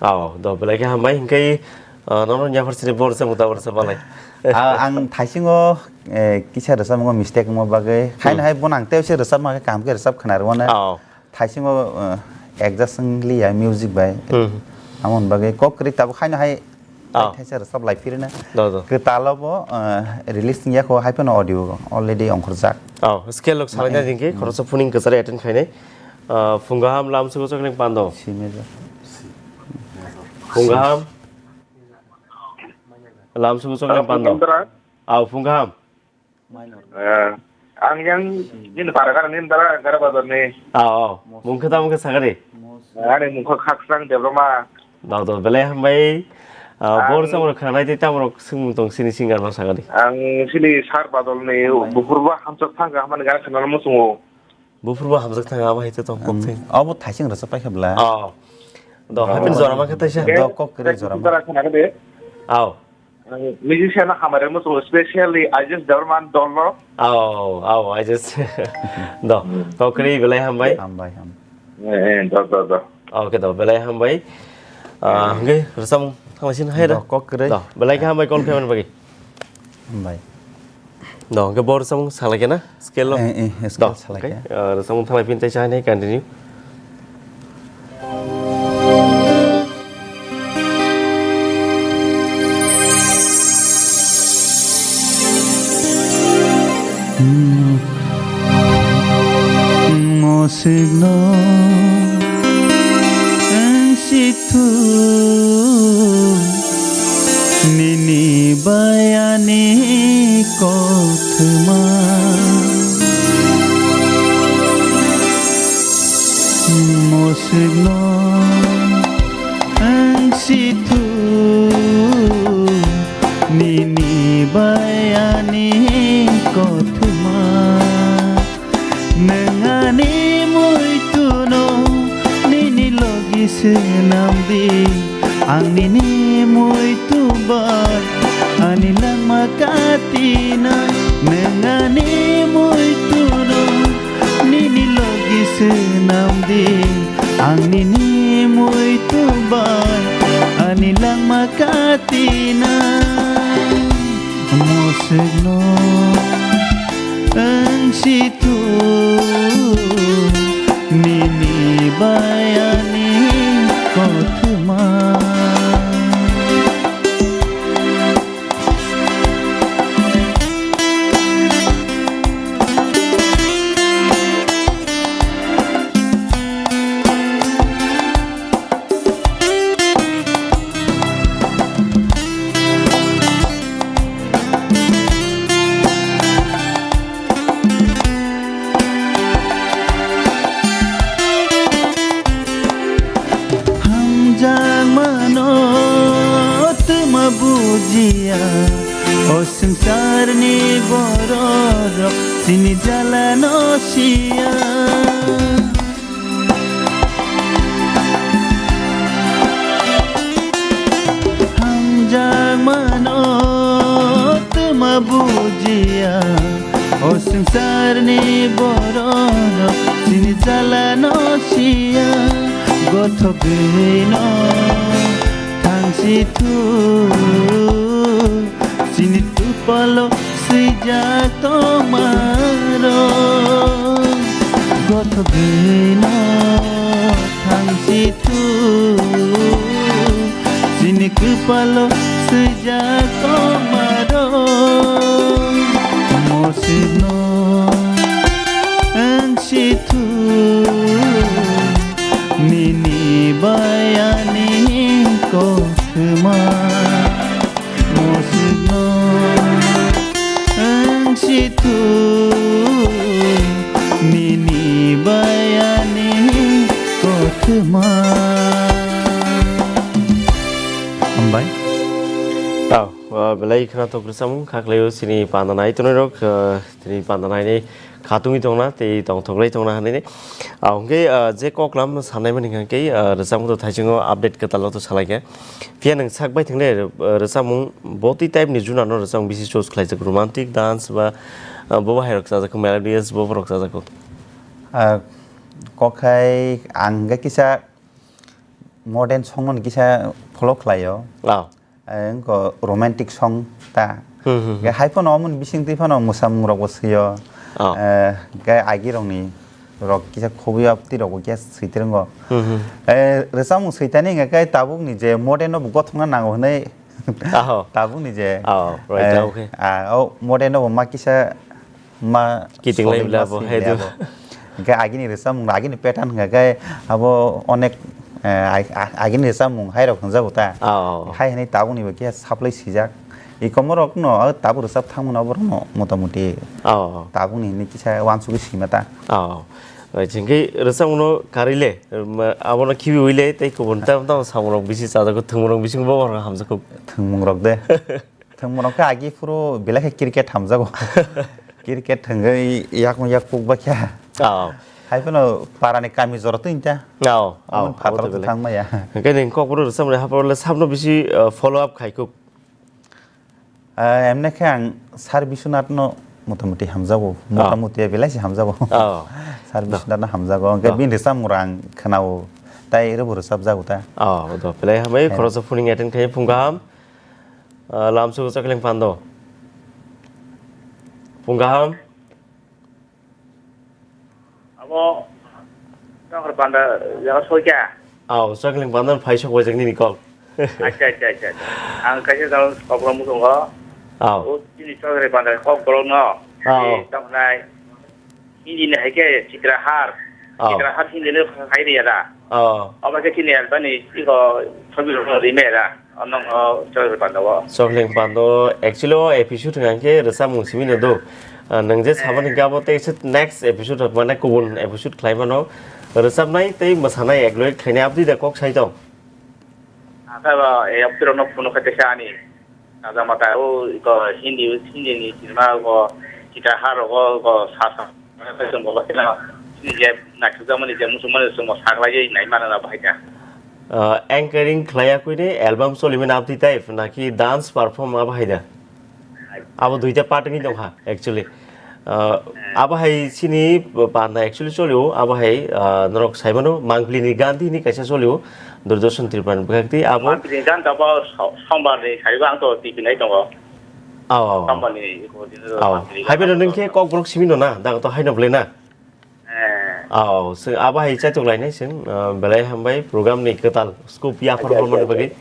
Aw, do, belai khe hambai, hwnkhe, ah, nono yaphar sini bo rwchapmung ta bo rwchap balai. Ah, ang thaisingo, eh, kisa rwchapmungo mistake wngma bagwi. Khaino hai bono ang tei se rwchapma khe kaham khe rwchap khwna rwmano. Aw. Thaisingo, eh, adjust wng liya music bai. Hmm. Amo hwn bagwi kok kwrwi tabuk haino hai, ah, thaisa rwchap lai phirina. Do, do. Kwtalo bo, eh, release wngya kho, hai phano audio already ongkhorjak. Oh, scale rok salaina, eh, jingkhe, hmm, khoroksa phuning kwcharo attend khainai. Ah, phung kaham lamsugo chokling pando. Si major. Phung kaham lamsugo chokling pando. Hello, phung kaham. Aw, phung kaham. Eh, ang yang nini para kara nini dara kara bazar ni. Aw, aw. Mung khe tamo khe sakari? Ani mung khe Khaksang Debbarma. Dal dal belai hambai. Ah, ang bor samro khanai tei tamo rok swngmung tong sini singer ma sakari. Ang sini sar badol ni, hambai, buphurba hamsak thangkha hamani gana khanana muchungo. Buphurba hamjak thang abo hai tei tong kok thai. Abo thaising rwchap paikha bla. Oh. Do, hai pin jora ma khe taisa. Do, kok kwrwi jora ma. Aw. Musician no hamari muchungo, specially Ajesh Debbarma dol no. Aw, aw, Ajesh. Do, kok kwrwi belai hambai. Hambai, hambai. Eh, eh, do, do, do. Okay, do, belai hambai. Ah, hwnkhe rwchapmung thanglaisini hai da. Do, kok kwrwi. Do, belai khe hambai call khaimani bagwi. Hambai. Do, hwnkhe bo rwchapmung salai khe na? Scale no? Eh, eh, scale Do, salai okay. Khe. Ah, rwchapmung thanglai phini tei chainai continue. Moswkno wng sithu nini bai ani kothoma. Moswkno wng sithu nini bai ani kothoma. Nwng ani muitu no nini logi swnam di, ang nini muitu bai ani langma katina. Nwng ani muitu no nini logi swnam di, ang nini muitu bai ani langma katina. Moswkno wng sithu nini bai ani kothoma. Hamjakmano twma bujiya, o swngcharni bororok chini jalano siya. Hamjakmano twma bujiya, o swngcharni bororok chini jalano siya. Gothogwino thangsi thu chini twpalo swijak tongmarok. Gothogwino thangsi thu chini kwpalo swijak tongmarok. Moswkno wng sithu nini bai ani kothoma. Moswkno wng sithu nini bai ani kothoma. Hambai. Tao, ah, belai khwnathok rwchapmung kha khlaio chini panda nai tongnai rok, ah, chini panda nainai kha tungwi tongna tei tongthoklai tongna hwnwi. Ah, hwnkhe, ah, je koklam sanai mani hwnkhe, ah, rwchapmung to thaichungo update kwtal o to salai khe. Phiya nwng sak bai thwngle, ah, rwchapmung botwi type ni juna no rwchapmung bisi choose khlaijak, romantic dance ba, ah, bo bahai rok chajak kho, melodious bo rok chajak kho. Ah, kokhai ang hwnkhe kisa modern song no kisa follow khlaio. Ah. Eh, wngkha romantic song ta. Hmm, hmm, hmm. Haiphano omo ni bising twi phano mwsamung rok bo swio. Oh. Eh, hwnkhe agi rok ni rok kisa khobwi apti rok bo kisa switir wngo. Hmm, hmm. Eh, rwchapmung switani hwnkhe tabuk ni je modern no bo gothokna nango hwnwi. Aho. Tabuk ni je. Oh, right, eh, okay. Ah, o modern no bo ma kisa ma kiting lai solid bla ma bo, si hai bla do. Bo. Hingke agini rwchapmung, agini pattern hingke abo onek, eh, ag-, ag-, agini rwchapmung hai rok hwnjago ta. Oh. Hai hwnwi tabukni bo khe supply sijak. I komorokno tabuk rwchap thangmano borokno motamuti. Oh. Tabukni hwnwi kisa uansugwi sima ta. Oh. Bai chingki rwchapmungno karwi le, ma-, abono khibiwi le tei kubun tam tam samungrok bisi chajago, thwngmungrok bisingo bo hamjakgo. Thwngmungrok de. Thwngmano khe agi phuru belai khe cricket hamjago. Cricket thwngwi yakung yak kuk bakya. Oh. Hai phano parani kami jora twi ta. Oh, oh, phataro abo to belai. Thang maya. Hwnkhe nini kokborok rwchapmani hapharo le sabno bisi, uh, follow up khai kuk. Ah, emne khe ang Sir Biswanath no motamuti hamjago. Oh. Motamuti belai se hamjago. Oh. Sir Biswanath no hamjago. Hwnkhe bini rwchapmung rang khwnao. Tai rwbo rwchapjago ta. Oh, do belai hambai. Hai. Khoroksa phuning attend khai phung kaham. Ah, lamsugo Chokling Pando. Phung kaham. Abo Chokling Pando jaga soikha. Oh, Chokling Pando phai sok wajak nini kok. Acha, acha, acha, acha. Ang kaisa dal kokrom musungo. Oh. O chini Chokling Pando kokborok no. Oh. Tamnai. Hindi ni hai khe Chitrahar. Oh. Chitrahar Hindi ni hai riya da. Oh. Obo khe chini album ni iko sobi rok rime da. Onong o Chokling Pando o. Chokling Pando, actually o episode hwnkha khe rwchapmung simi no do. Ah, nwng je sabani gabo tei se next episode mane kubun episode khlai mano. Rwchapnai tei mwsanai egloi khlainai abdi da kok sai tong. Asa ba e abdi rok no phone khai tesa ani. Kaja mata o ko Hindi, Hindi ni cinema ko kita haro ko ko sa sa. Chwng bo bakhe na chini je naithokjakmani je muchungmani chwng bo saklaiwi nai mano na bahai kha. Ah, anchoring khlaiya kwi ni album choli mani abdi type naki dance perform abo hai da? Abo duita part wngwi tongkha actually. Ah, abo hai chini panda actually cholio, abo hai, ah, norok saimano Mangpili ni Gandhi ni kaisa cholio, Doordarshan Tripura ni bwkhak twi abo. Mangpili ni Gandhi abo so-, sombar ni saibo ang to T V nai tongo. Aw, aw, aw. Sombar ni iko dino Aw. Mangpili ni Hai beno Gandhi nung khe tongo. Kokborok simi no na, dago to hai no bwle na. Eh. Aw, se abo hai chaitok lainai chwng, ah, belai hambai program ni kwtal scope yaphar Acha, acha, hormani acha. Bagwi,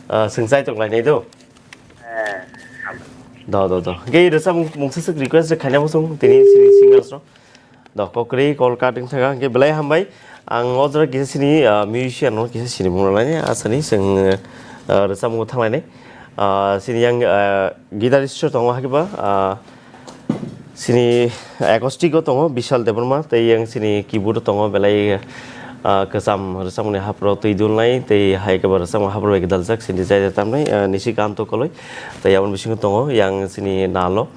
ah, chwng chaitok lainai do. Eh, hambai. Do, do, do. Ge rwchapmung mungsa swk request khaina bo chwng tini sini singers rok. Do, kokri call cutting thaka, ge belai hambai. Ang o jora kisa sini, ah, musician no kisa sini mung lainai, asani chwng, ah, rwchapmung thanglainai. Ah, sini yang, ah, guitarist tongo hakiba, ah, Sini acoustic o tongo Bishal Debbarma, tei yang sini keyboard o tongo belai, ah, kwcham rwchapmani hapro twi dulnai, tei hai khe bo rwchapmani hapro bai daljak sini jai jai tamnai, ah, Nishikant Koloi, tei aboni bisingo tongo yang sini nalo,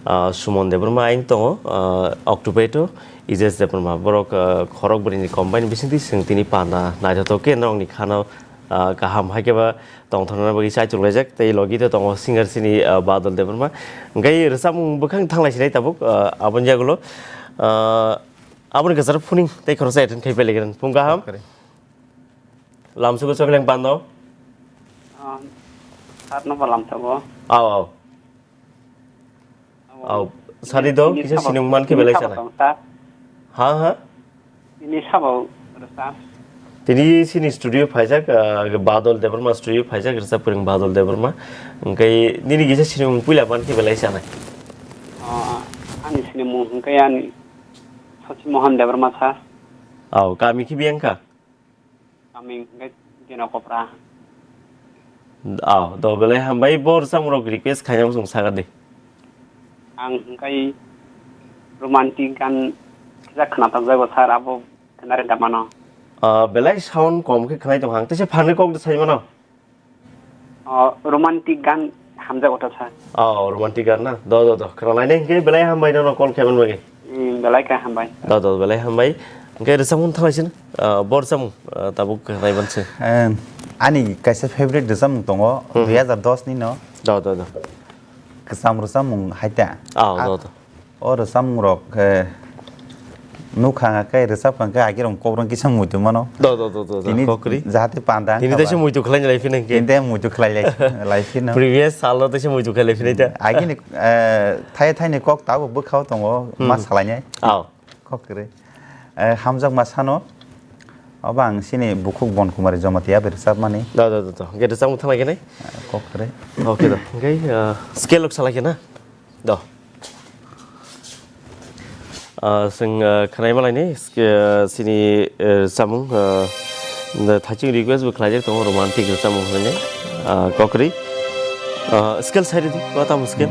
ah, Suman Debbarma ayang tongo, ah, Octopate o Ijes Debbarma, borok, ah, khorok bwrwini combine bisingtwi chwng tini panda naithothok khe norokni khano, ah, kaham hai khe ba tongthokna bagwi chaitok laijak, tei logi to tongo singer sini, ah, Badal Debbarma. Hwnkhe rwchapmung bwkhang thanglai sinai tabuk, ah, aboni yagulo, ah, aboni kwcharo phuning tei khoroksa attend khai pailaigwrang. Phung kaham. Kare. Lamsugo Chokling Pando. Ah, sat no ba lamsugo. Aw, aw. Aw, sari do, kisa sinung man khe belai sana. Ha, ha? Ini sabo rwchap. Tini sini studio phaijak, ah, Badal Debbarma studio phaijak, rwchap kwrwng Badal Debbarma. Hwnkhe nini kisa sinung puila man khe belai sana. Ah, ani sinimung hwnkhe ani Sachi Mohan Debbarma sir. Aw, kami khe biyang kha? Kami hwnkhe Dina Kopra. Aw, do belai hambai, bo rwchapmung rok request khaina chwng sakha de. Ang hwnkhe romantic gan kisa khwnathokjago sir, abo khwnarwkha mano. Ah, belai sound kom khe khwnai tongkha, ang teisa phanwi kok de sai mano. Oh, romantic gan hamjak otha sa. Oh, romantic gan na? Do, do, do. Khwnalainai hwnkhe belai hambai nono call khaimani bagwi. Hmm, belai kha hambai. Do, do, belai hambai. Hwnkhe rwchapmung thanglai sino. Ah, bo rwchapmung, ah, tabuk khnai manse. Eh, ani kaisa favorite rwchapmung tongo, Hmm. dui hazar dos ni no. Do, do, do. Kwcham rwchapmung hai ta. Ah, Ah, do, do. O rwchapmung rok, eh, nukha khe rwchapkha khe agirok kokrok kisa muitu mano. Do, do, do, do, do. Tini kokri. Jahate panda Tini wngkha teisa ba. Muitu khlai lai phino hwnkhe. Tini te muitu khlai lai, lai phino. Previous salo teisa muitu khlai lai phino ta. Agini, eh, thai thaini kok tabuk bwkhao tongo, Hmm. Ma salainai. Aw. Kok kwrwi. Eh, hamjakma sano. Obo ang sini bukhuk Bon Kumari Jamatia bai rwchapmani. Do, do, do, do. Hwnkhe rwchapmung thanglai khe nai? Eh, kok kwrwi. Okay do. Hwnkhe, eh, scale rok salai khe na? Do. Ah, chwng, ah, khwnai malaini, ah, sini, ah, rwchapmung, ah, thaichung request bo khlaijak tongo, romantic rwchapmung hwnwi, ah, kokri. Ah, scale sai rwdi, ma tamo scale?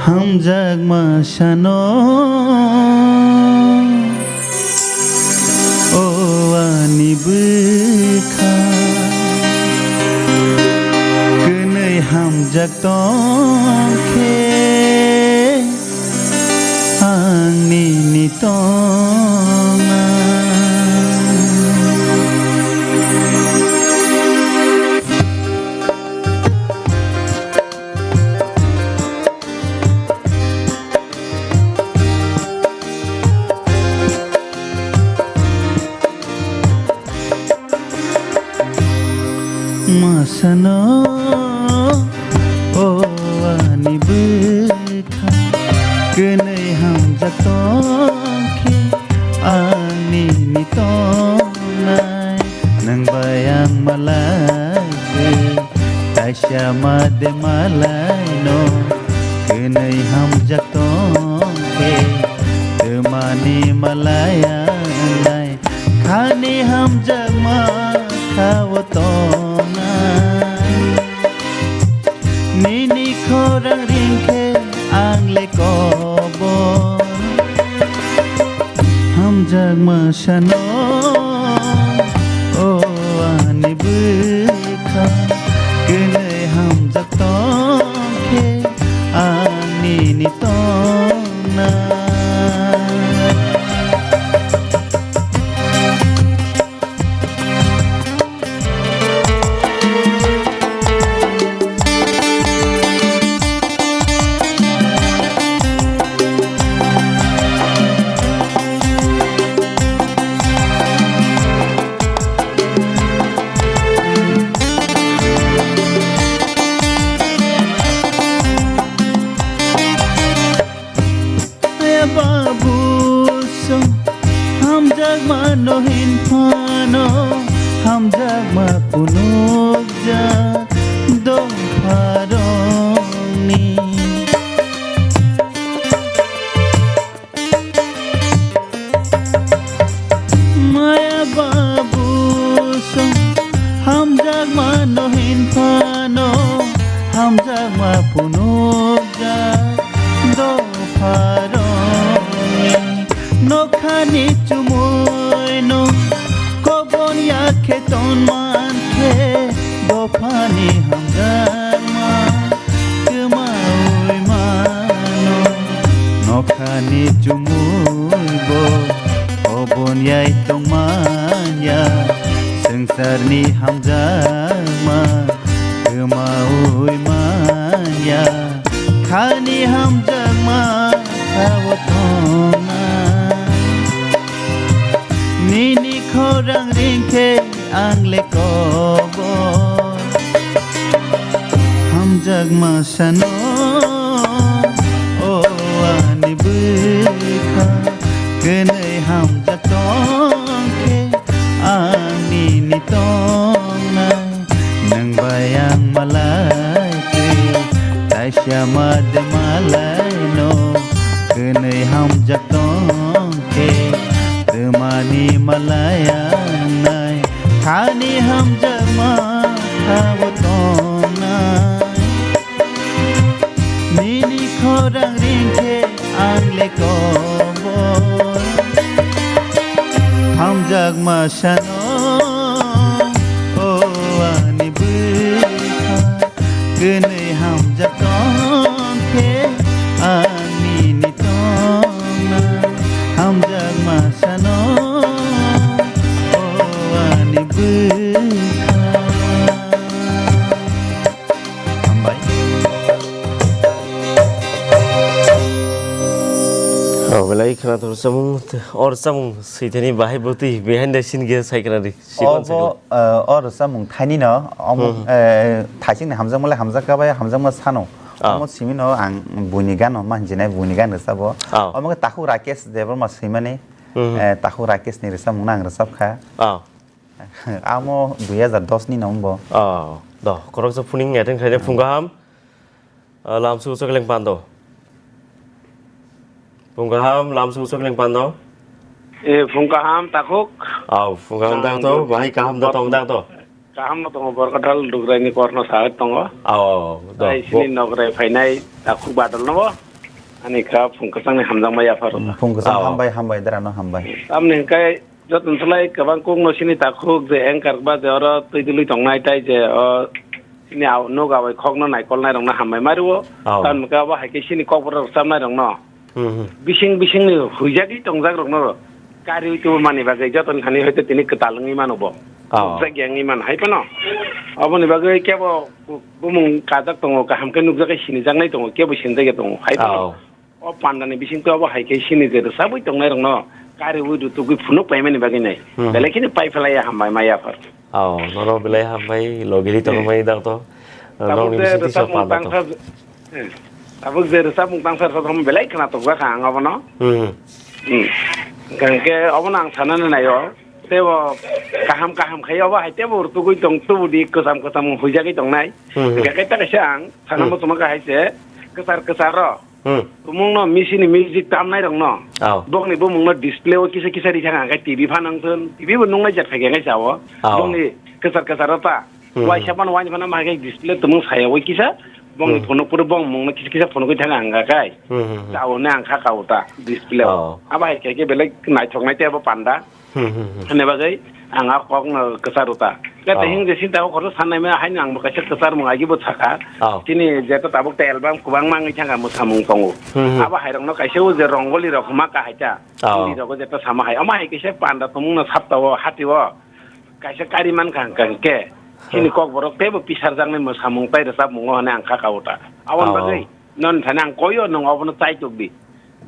Hamjakma sano, o ani bwkha, kwnwi hamjak tong khe ang nini tongma. Masano, o ani bwkha, kwnwi hamjak tongkhe ang nini tongnai, nwng bai ang malai twi, kaisa ma de malaino, kwnwi hamjak tongkhe, twmani malai ang nai. Khani hamjakma kha o tongna. Nini khorang ringkhe ang le kobo. Hamjakma sano, o ani bwkha. Kwnwi hamjak tongkhe ang nini tongna. Aya babu song, hamjakma no hin phano, hamjakma phunukjak dopharokni. Maya babu song, hamjakma no hin phano, hamjakma phunukjak dopharokni. Nokhani chumui no kobon ya khe ton man khe, dophani hamjakma kwmaui mano. Nokhani chumui bo obon yai tongmanya, swngcharni hamjakma kwmaui manya. Khani hamjakma kha o tongna. Nini khorang ringkhe ang le kobo. Hamjakma sano, o ani bwkha, kwnwi hamjak tongkhe ang nini tongnai. Nwng bai ang malai twi, taisa ma de malaino, kwnwi hamjak tongkhe, twmani malai ang nai, thani hamjakma kha o tongnai. Nini khorang ringkhe ang le kobo. Hamjakma sano, o ani bwkha, kwnwi hamjak tongkhe ang nini tongna. Hamjakma sano, o ani bwkha. Hambai. Oh, belai khwnathok samung, or samung swithani bahai bwtwi behind the scene ge sai khwna di. Sikon obo, sakon. Eh, or samung thaini no, omo, hmm, eh, thaising ni hamjakma le hamjak ka bai, hamjakma sano. Ah. Omo simi no ang buini gano manjinai buini gan rwchabo. Ah. Omo khe Takhuk Rakesh Debbarma swimani, hmm, eh, Takhuk Rakesh ni rwchapmung no ang rwchap kha. Ah. Amo dui hajar dos ni no bo. Oh, do, koroksa phuning attend khaina phung kaham. Ah, lamsu usok leng pando. Phung kaham, lamsu usok leng pando. Eh, phung kaham, Takhuk. Oh, phung kaham, Takhuk, bahai kaham da tong da to. Kaham no tongo, Borkathal Dugrai ni korno sahai tongo. Oh, do. Ai, sini nograi phainai Takhuk badal no bo. Ani kha phung kwchang ni hamjakma yapharo. Hmm, phung kwchang, oh, hambai, hambai, dera no hambai. Tamni hwnkhe Joto ni slai kwbang kok no sini Takhuk je anchor ba je oro twi dwlwi tongnai tai je o sini a-, nok awai khok no naikolnai rok no hambai ma rwo. Oh. Tamni hwnkhe abo hai khe sini Kokborok rwchapnai rok no. Hmm, hmm. Bising bising ni huijagwi tongjak rok no kariui tubu mani bagwi joto ni thani hoito tini kwtal wngwi mano bo. Oh. Nukjak ya wngwi mano hai phano. Aboni bagwi kebo bu-, bumung kajak tongo, kaham khe nukjak khe sinijaknai tongo, kebo sinijak ya tongo hai phano. Oh. O pandani bisingtwi obo hai khe sini je rwchabwi tongnairokno kariui rutugwi phunuk paimani bagwi nai. Hmm. Belai kheno pai phlaiya hambai ma yaphar. Oh, nono belai hambai, logiri tongmani dak to. Tabuk Nokni je bisingtwi rwchapmung sok panda to. Tangsa, eh, tabuk je rwchapmung tangsa rwchapmung belai khna tokjak kha ang abono. Hmm. Hmm. Hwnkhe obono ang sanani naio. Tebo kaham kaham khai obo hai tebo rwtugwi tong, tubudi kwcham kwcham huijagwi tongnai. Hmm, hmm. Hwnkhe kaisa kaisa ang sana Hmm. muchungma kahai se kwchar kwchar rw. Hmm. Tumungno misini music tamnairokno. Aw. Bokni bumungno display o kisa kisa ri thang khe T V phanang thun, T V bo nungnai jat khaikhe khe sao. Aw. Bokni kwchar kwchar ta. Hmm. Waisa phano waini phano ma khe display tumung saya oi kisa. Bokni Hmm. phunuk phuru bong mungno kisa kisa phunugwi thang ang khe. Hmm, hmm, hmm. Sao ne ang kha kao ta display o. Aw. Abo hai khe khe belai naithok nai tei abo panda. Hmm, hmm, hmm. Hwnwi bagwi ang a kokno kwchar rwta. Khe Oh. tei hwnwi sinta o kotor sanai maya haino ang bo kaisa kwchar mung agi bo sakha. Oh. Chini jeto tabuk tei album kwbangma wngwi thangkha mwsamung tongo. Hmm, hmm. Abo hairokno kaisa o je Rongoli rok hwnma kahai ta. Oh. Hindi rogo jeto sama hai. Omo hai kaisa panda tongmungno sapta o hati o. Kaisa kari mankha hwnkha hwnkhe. Chini Oh. kokborok teibo pisarjaknai mwsamung tei rwchapmungo hwnwi ang kha kao ta. Aboni Oh. bagwi non thani ang koyo nwng obono chaitok di.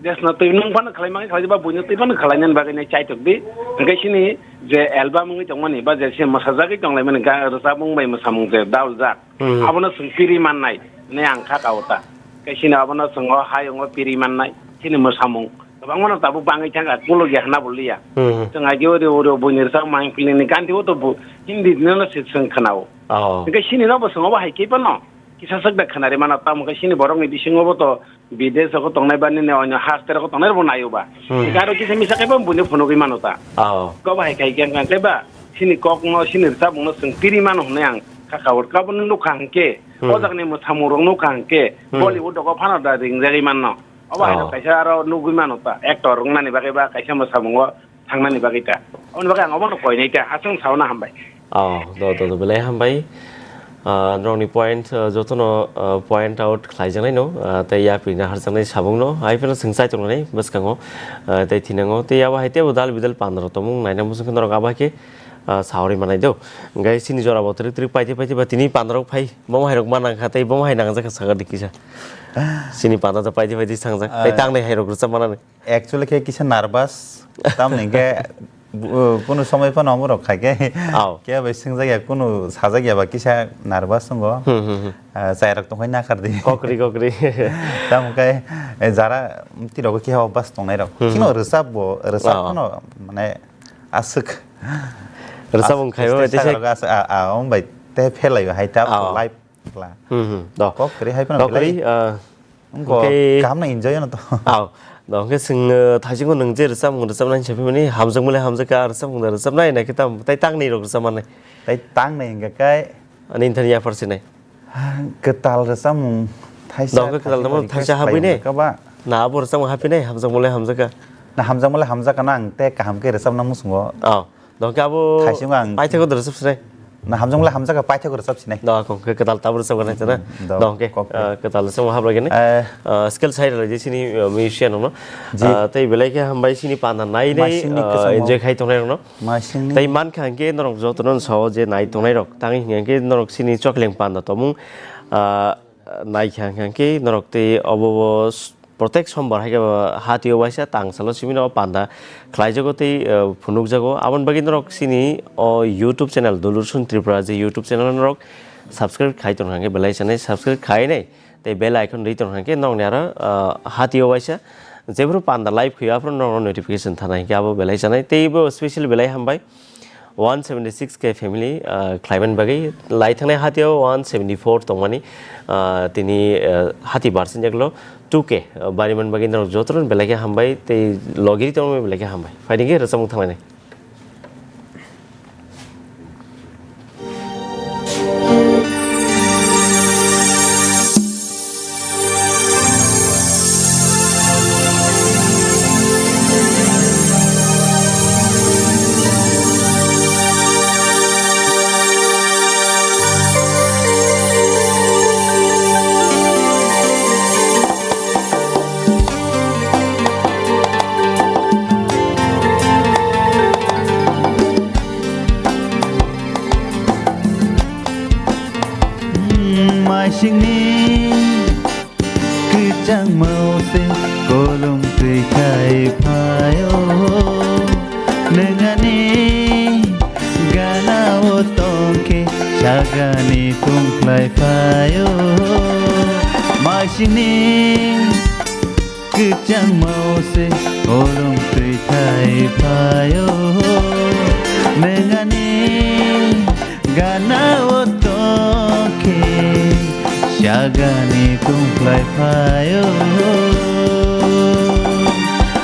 Jesno twi nwng phano khlaimani khlai ba buino twi phano khlainani bagwi nai chaitok di. Hwnkhe chini je album wngwi tongmani ba je se mwsajagwi tonglaimani ga rwchapmung bai mwsamung je daljak. Hmm. Abono chwng piri mannai hwnwi ang kha kao ta. Hwnkhe chini abono chwng o hayungo piri mannai chini mwsamung. Kwbangmano tabuk bangwi thangkha, kolok ya hwnna bo liya. Hmm. Chwng agi ori ori buini rwchapmung pilini gantio to bo Hindi no se chwng khwnao. Oh. Hwnkhe chini no bo chwng obo hai khe phano kisa swk da khwnari mano, tamo khe chini borokni bisingo bo to Bidesh rogo tongnai ba nini onyo haste rogo tongnai rokbo naio ba. Hmm. Hingke aro kisa misa khe bo buino phunugwi mano ta. Oh. Kobo hai khai khe hwnkhe ba chini kokno, chini rwchapmungno chwng piri mano hwnwi ang kha kaur. Kaboni nukha hwnkhe, Hmm. o jagani mwsamung rok nukha hwnkhe, Hmm. Bollywood rogo phano da ringjagwi manno. Obo hai Oh. kaisa aro nugwi mano ta. Actor wngnani bagwi ba kaisa mwsamungo thangnani bagwi ta. Aboni bagwi ang obono koinai ta, aswk sauna hambai. Oh, do, do, do, belai hambai. Ah, norokni point, ah, jotono, ah, point out khlaijaknai no, ah, tei yapri naharjaknai sabungno, hai phano chwng chaitok nai bwskango, ah, tei thinango, tei abo hai teibo dal bidal pandarok tongmung naina muchungkhe norok abo hai khe, ah, saori manai do. Hwnkhe chini jora bo twrwk twrwk paitwi paitwi ba tini pandarok phai, bomo hai rok manang kha tei bomo hai nangjak kha sakha di kisa. Chini panda do paitwi paitwi thangjak, tei Ah. tangnai hai rok rwchap manani. Actually khe kisa nervous, tamni hwnkhe bu-, kunu somoi phano omorok khai khe Aw. khe bai swngjak ya, kunu sajak ya ba kisa nervous wngo. Hmm, hmm, hmm. Ah, chai rok tongkhai nakhar di. Kokri, kokri. Tamo khe, eh, jara twi rok khe obas tongnai rok. Hmm, Kheno hmm. rwchap bo, rwchap Aw. phano mane aswk. Rwchap As-, wng khai o, stage tei se- sagarok as-, a, a, wng bai te phelai hai ta Aw. live kla. Hmm, hmm. Do. Kok kwrwi hai phano Kok kwrwi, belai. ah, Wngkha, Hwnkhe kaham no enjoy ano to. Aw, do hwnkhe chwng, uh, thaisingo nwng je rwchapmung rwchapnai hinsa phimani, hamjakmale hamjakha, rwchapmung da rwchapnai, naikhe tamo tei tangnwi rok rwchapmani. Tei tangnwi hwnkhe kai. Ani nthani yaphar sinai. Kwtal rwchapmung thaisa Do hwnkhe kwtal tamo thaisa thaisa khlai hapwi ne? Hwnkha ba. Na abo rwchapmung hapwi nai, hamjakmale hamjakha. Na hamjakmale hamjakha na ang tei kaham khe rwchapna muchungo. Aw. Dongke abo Thaisingo ang paithakgo da rwchap sinai. Na hamjakmale hamjakha paithakgo rwchap sinai. Do kok khe kwtal tabuk rwchap gwnai chana. Hmm, do, Dongke, kok. Ah, kwtal rwchap hapra gini. Eh. Ah, skill side rwdi sini, ah, musician no. Ji. Ah, tei belai khe hambai sini panda nai nai, Masingni ah, kwchangma. Enjoy khai tongnai rokno. Masingni. Tei mankha hwnkhe norok jotono sao je nai tongnai rok. Tangwi hwnkhe norok sini chokleng panda tomung, ah, naikha hwnkhe norok tei obo bo s-, Protek sombar hai khe bo hatio waisa tang salo simi no panda khlaijago tei, eh, phunukjago. Aboni bagwi norok chini o YouTube channel Dulursun Tripura je YouTube channel norok subscribe khai tong hwnkhe belai sanai subscribe khai nai tei bell icon ri tong hwnkhe norokni aro, eh, hatio waisa jephru panda live khuyo aphuru norokno notification thanai hwnkhe abo belai sanai tei bo special belai hambai. One seventy six K family, ah, khlaiman bagwi lai thangnai hatio one seventy four tongmani, ah, tini, ah, hati barsin jaklo two K, ah, bariman bagwi norok jotono belai khe hambai tei logiri tongmani belai khe hambai. Phaidi khe rwchapmung thanglainai. Maisingni kwchangmao se kolom twi khai phaio. Nwng ani gana o Agani tungkhlai phaio, masini kwchangmao se kolom twi thai phaio. Nwng ani gana o tongkhe, sagani tungkhlai phaio.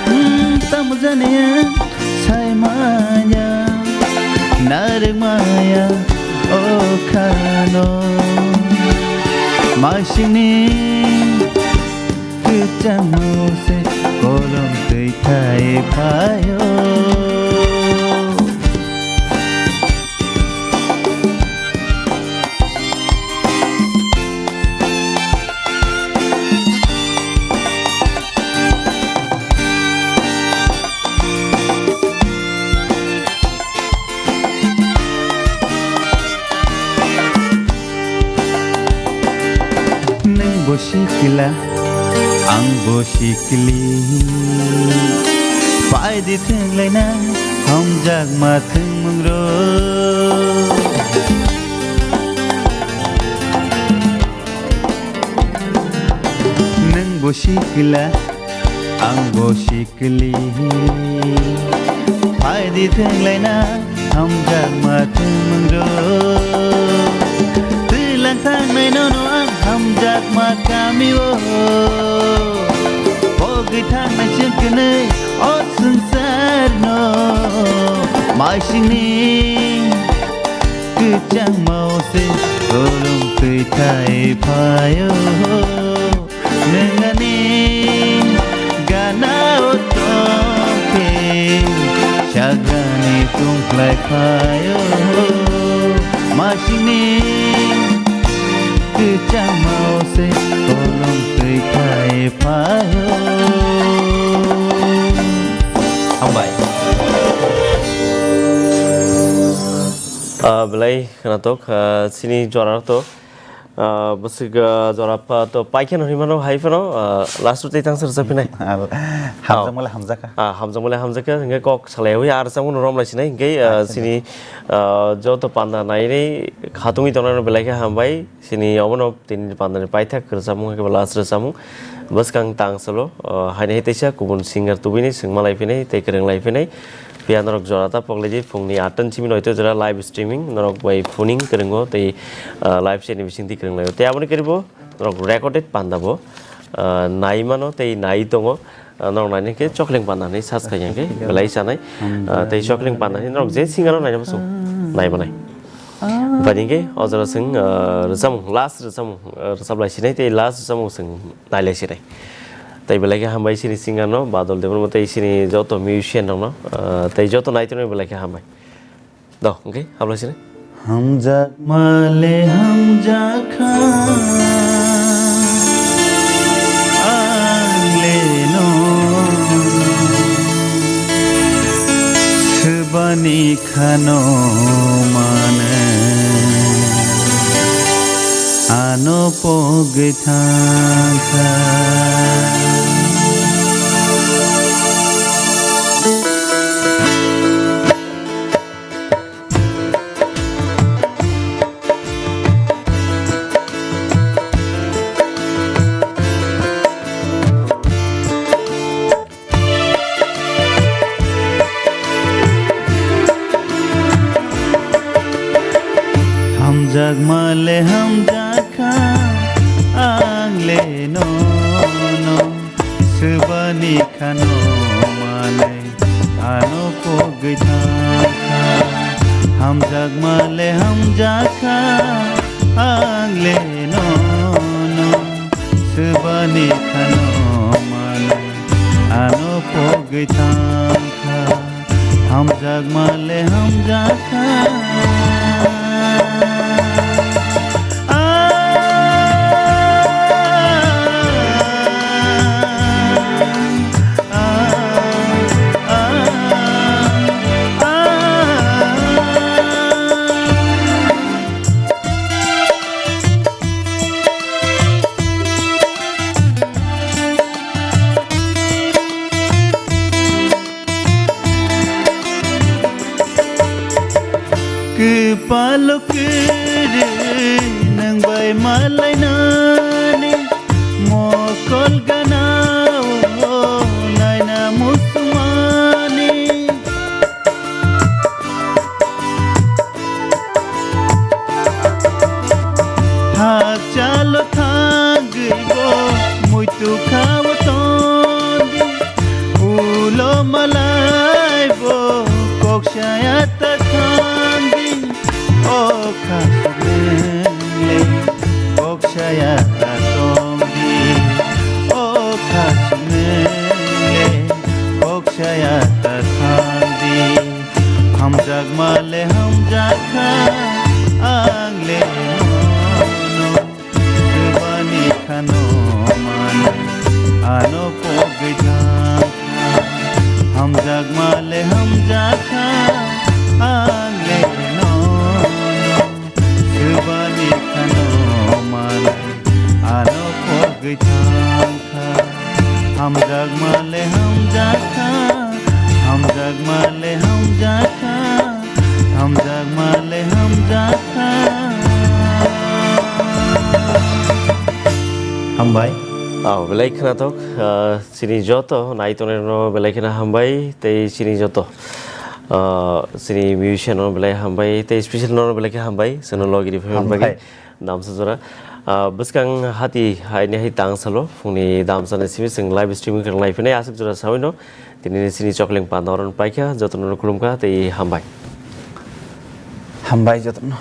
Hmm, tamo jani ya, sai manya, narwk maya, o khano. Masini kwchangmao se kolom twi thai phaio. Nwng bo sikla, ang bo sikli. Phai di thwng laina, hamjakma thwngmung rw. Nwng bo sikla, ang bo sikli. Phai di thwng laina, hamjakma thwngmung rw. Twilang thangnai nono ang hamjakma kami o. Pogwi thangnai chwng kwnwi o swngcharno. Maisingni kwchangmao se kolom twi thai phaio. Nwng ani gana o tongkhe, sagani tungkhlai phaio. Masini kwchangmao se kolom twi thai phaio. Hambai. Ah, belai khwnathok, ah, chini jora to. Ah, bwswk, ah, jora pa to paikhe no hinmano hai phano, ah, last o tei tangsa rwchap phinai. Hamjakmale hamjakha. Ah, hamjakmale hamjakha, hingke kok salai hui ar chamung no romlai sinai, hingke, ah, chini, ah, joto panda nainai khatungwi tongnai no belai khe hambai, chini obono tini panda ni paithak rwchapmung hai khe last rwchapmung. Bwskang tang salo, ah, hainai teisa kubun singer tubui ni swngma lai phinai, tei kwrwng lai phinai. Phiya norok jora ta pokleidi phungni atta ni simi noito jora live streaming norok bai phuning kwrwngo tei, ah, live chat ni bisingtwi kwrwng laio. Tei aboni kwrwibo norok recorded panda bo, ah, nai mano tei nai tongo. Ah, norok naina khe Chokling panda hinwi search khai ya khe belai sanai. Ah, tei Chokling panda hinwi norok je singer o naina muchung nai manai. Bani hingke o jora chwng, ah, rwchapmung, last rwchapmung, ah, rwchap lai sinai tei last rwchapmung chwng nai lai sinai. Tei belai khe hambai chini singer no, Badal Debbarma tei chini joto musician rok no, ah, tei joto naitok no belai khe hambai. Do, hingke hap lai sinai. Hamjakmale hamjakha, ang le no. Swbani khano mane ano pogwi thangkha. Hamjakmale hamjakha, ang le no no swbani khano manai ano pogwi thangkha. Hamjakmale hamjakha, ang le no no swbani khano manai ano pogwi thangkha. Hamjakmale hamjakha. Malainani mokol ganao naina musumani. Hakchalo thangwi bo muitu khao tondi, ulo malai bo kok saya ta thangwi. O kha swngle kok saya ta tongdi, o kha swngle kok saya ta thangdi. Hamjakma le hamjakha ang le nono. Swbani khano manai ano pogwi thangkha. Hamjakma le hamjakha ang le nono. Swbani khano manai ano pogwi thangkha. Hamjakma le hamjakha, hamjakma le hamjakha, hamjakma le hamjakha. Hambai. Oh, belai khwnathok, ah, chini joto nai tongnai rokno belai kheno hambai, tei chini joto, ah, chini musician rokno belai hambai, tei special norokno belai khe hambai, chwngno logi rw phaimani bagwi. Hambai. Damsa jora. Ah, bwskang hati haini hai tang salo, phungni damsani simi chwng live streaming khwrang lai phinai aswk jora sawi no. Tini ni chini Chokleng Panda oro paikha, jotono khulumkha tei hambai. Hambai jotono.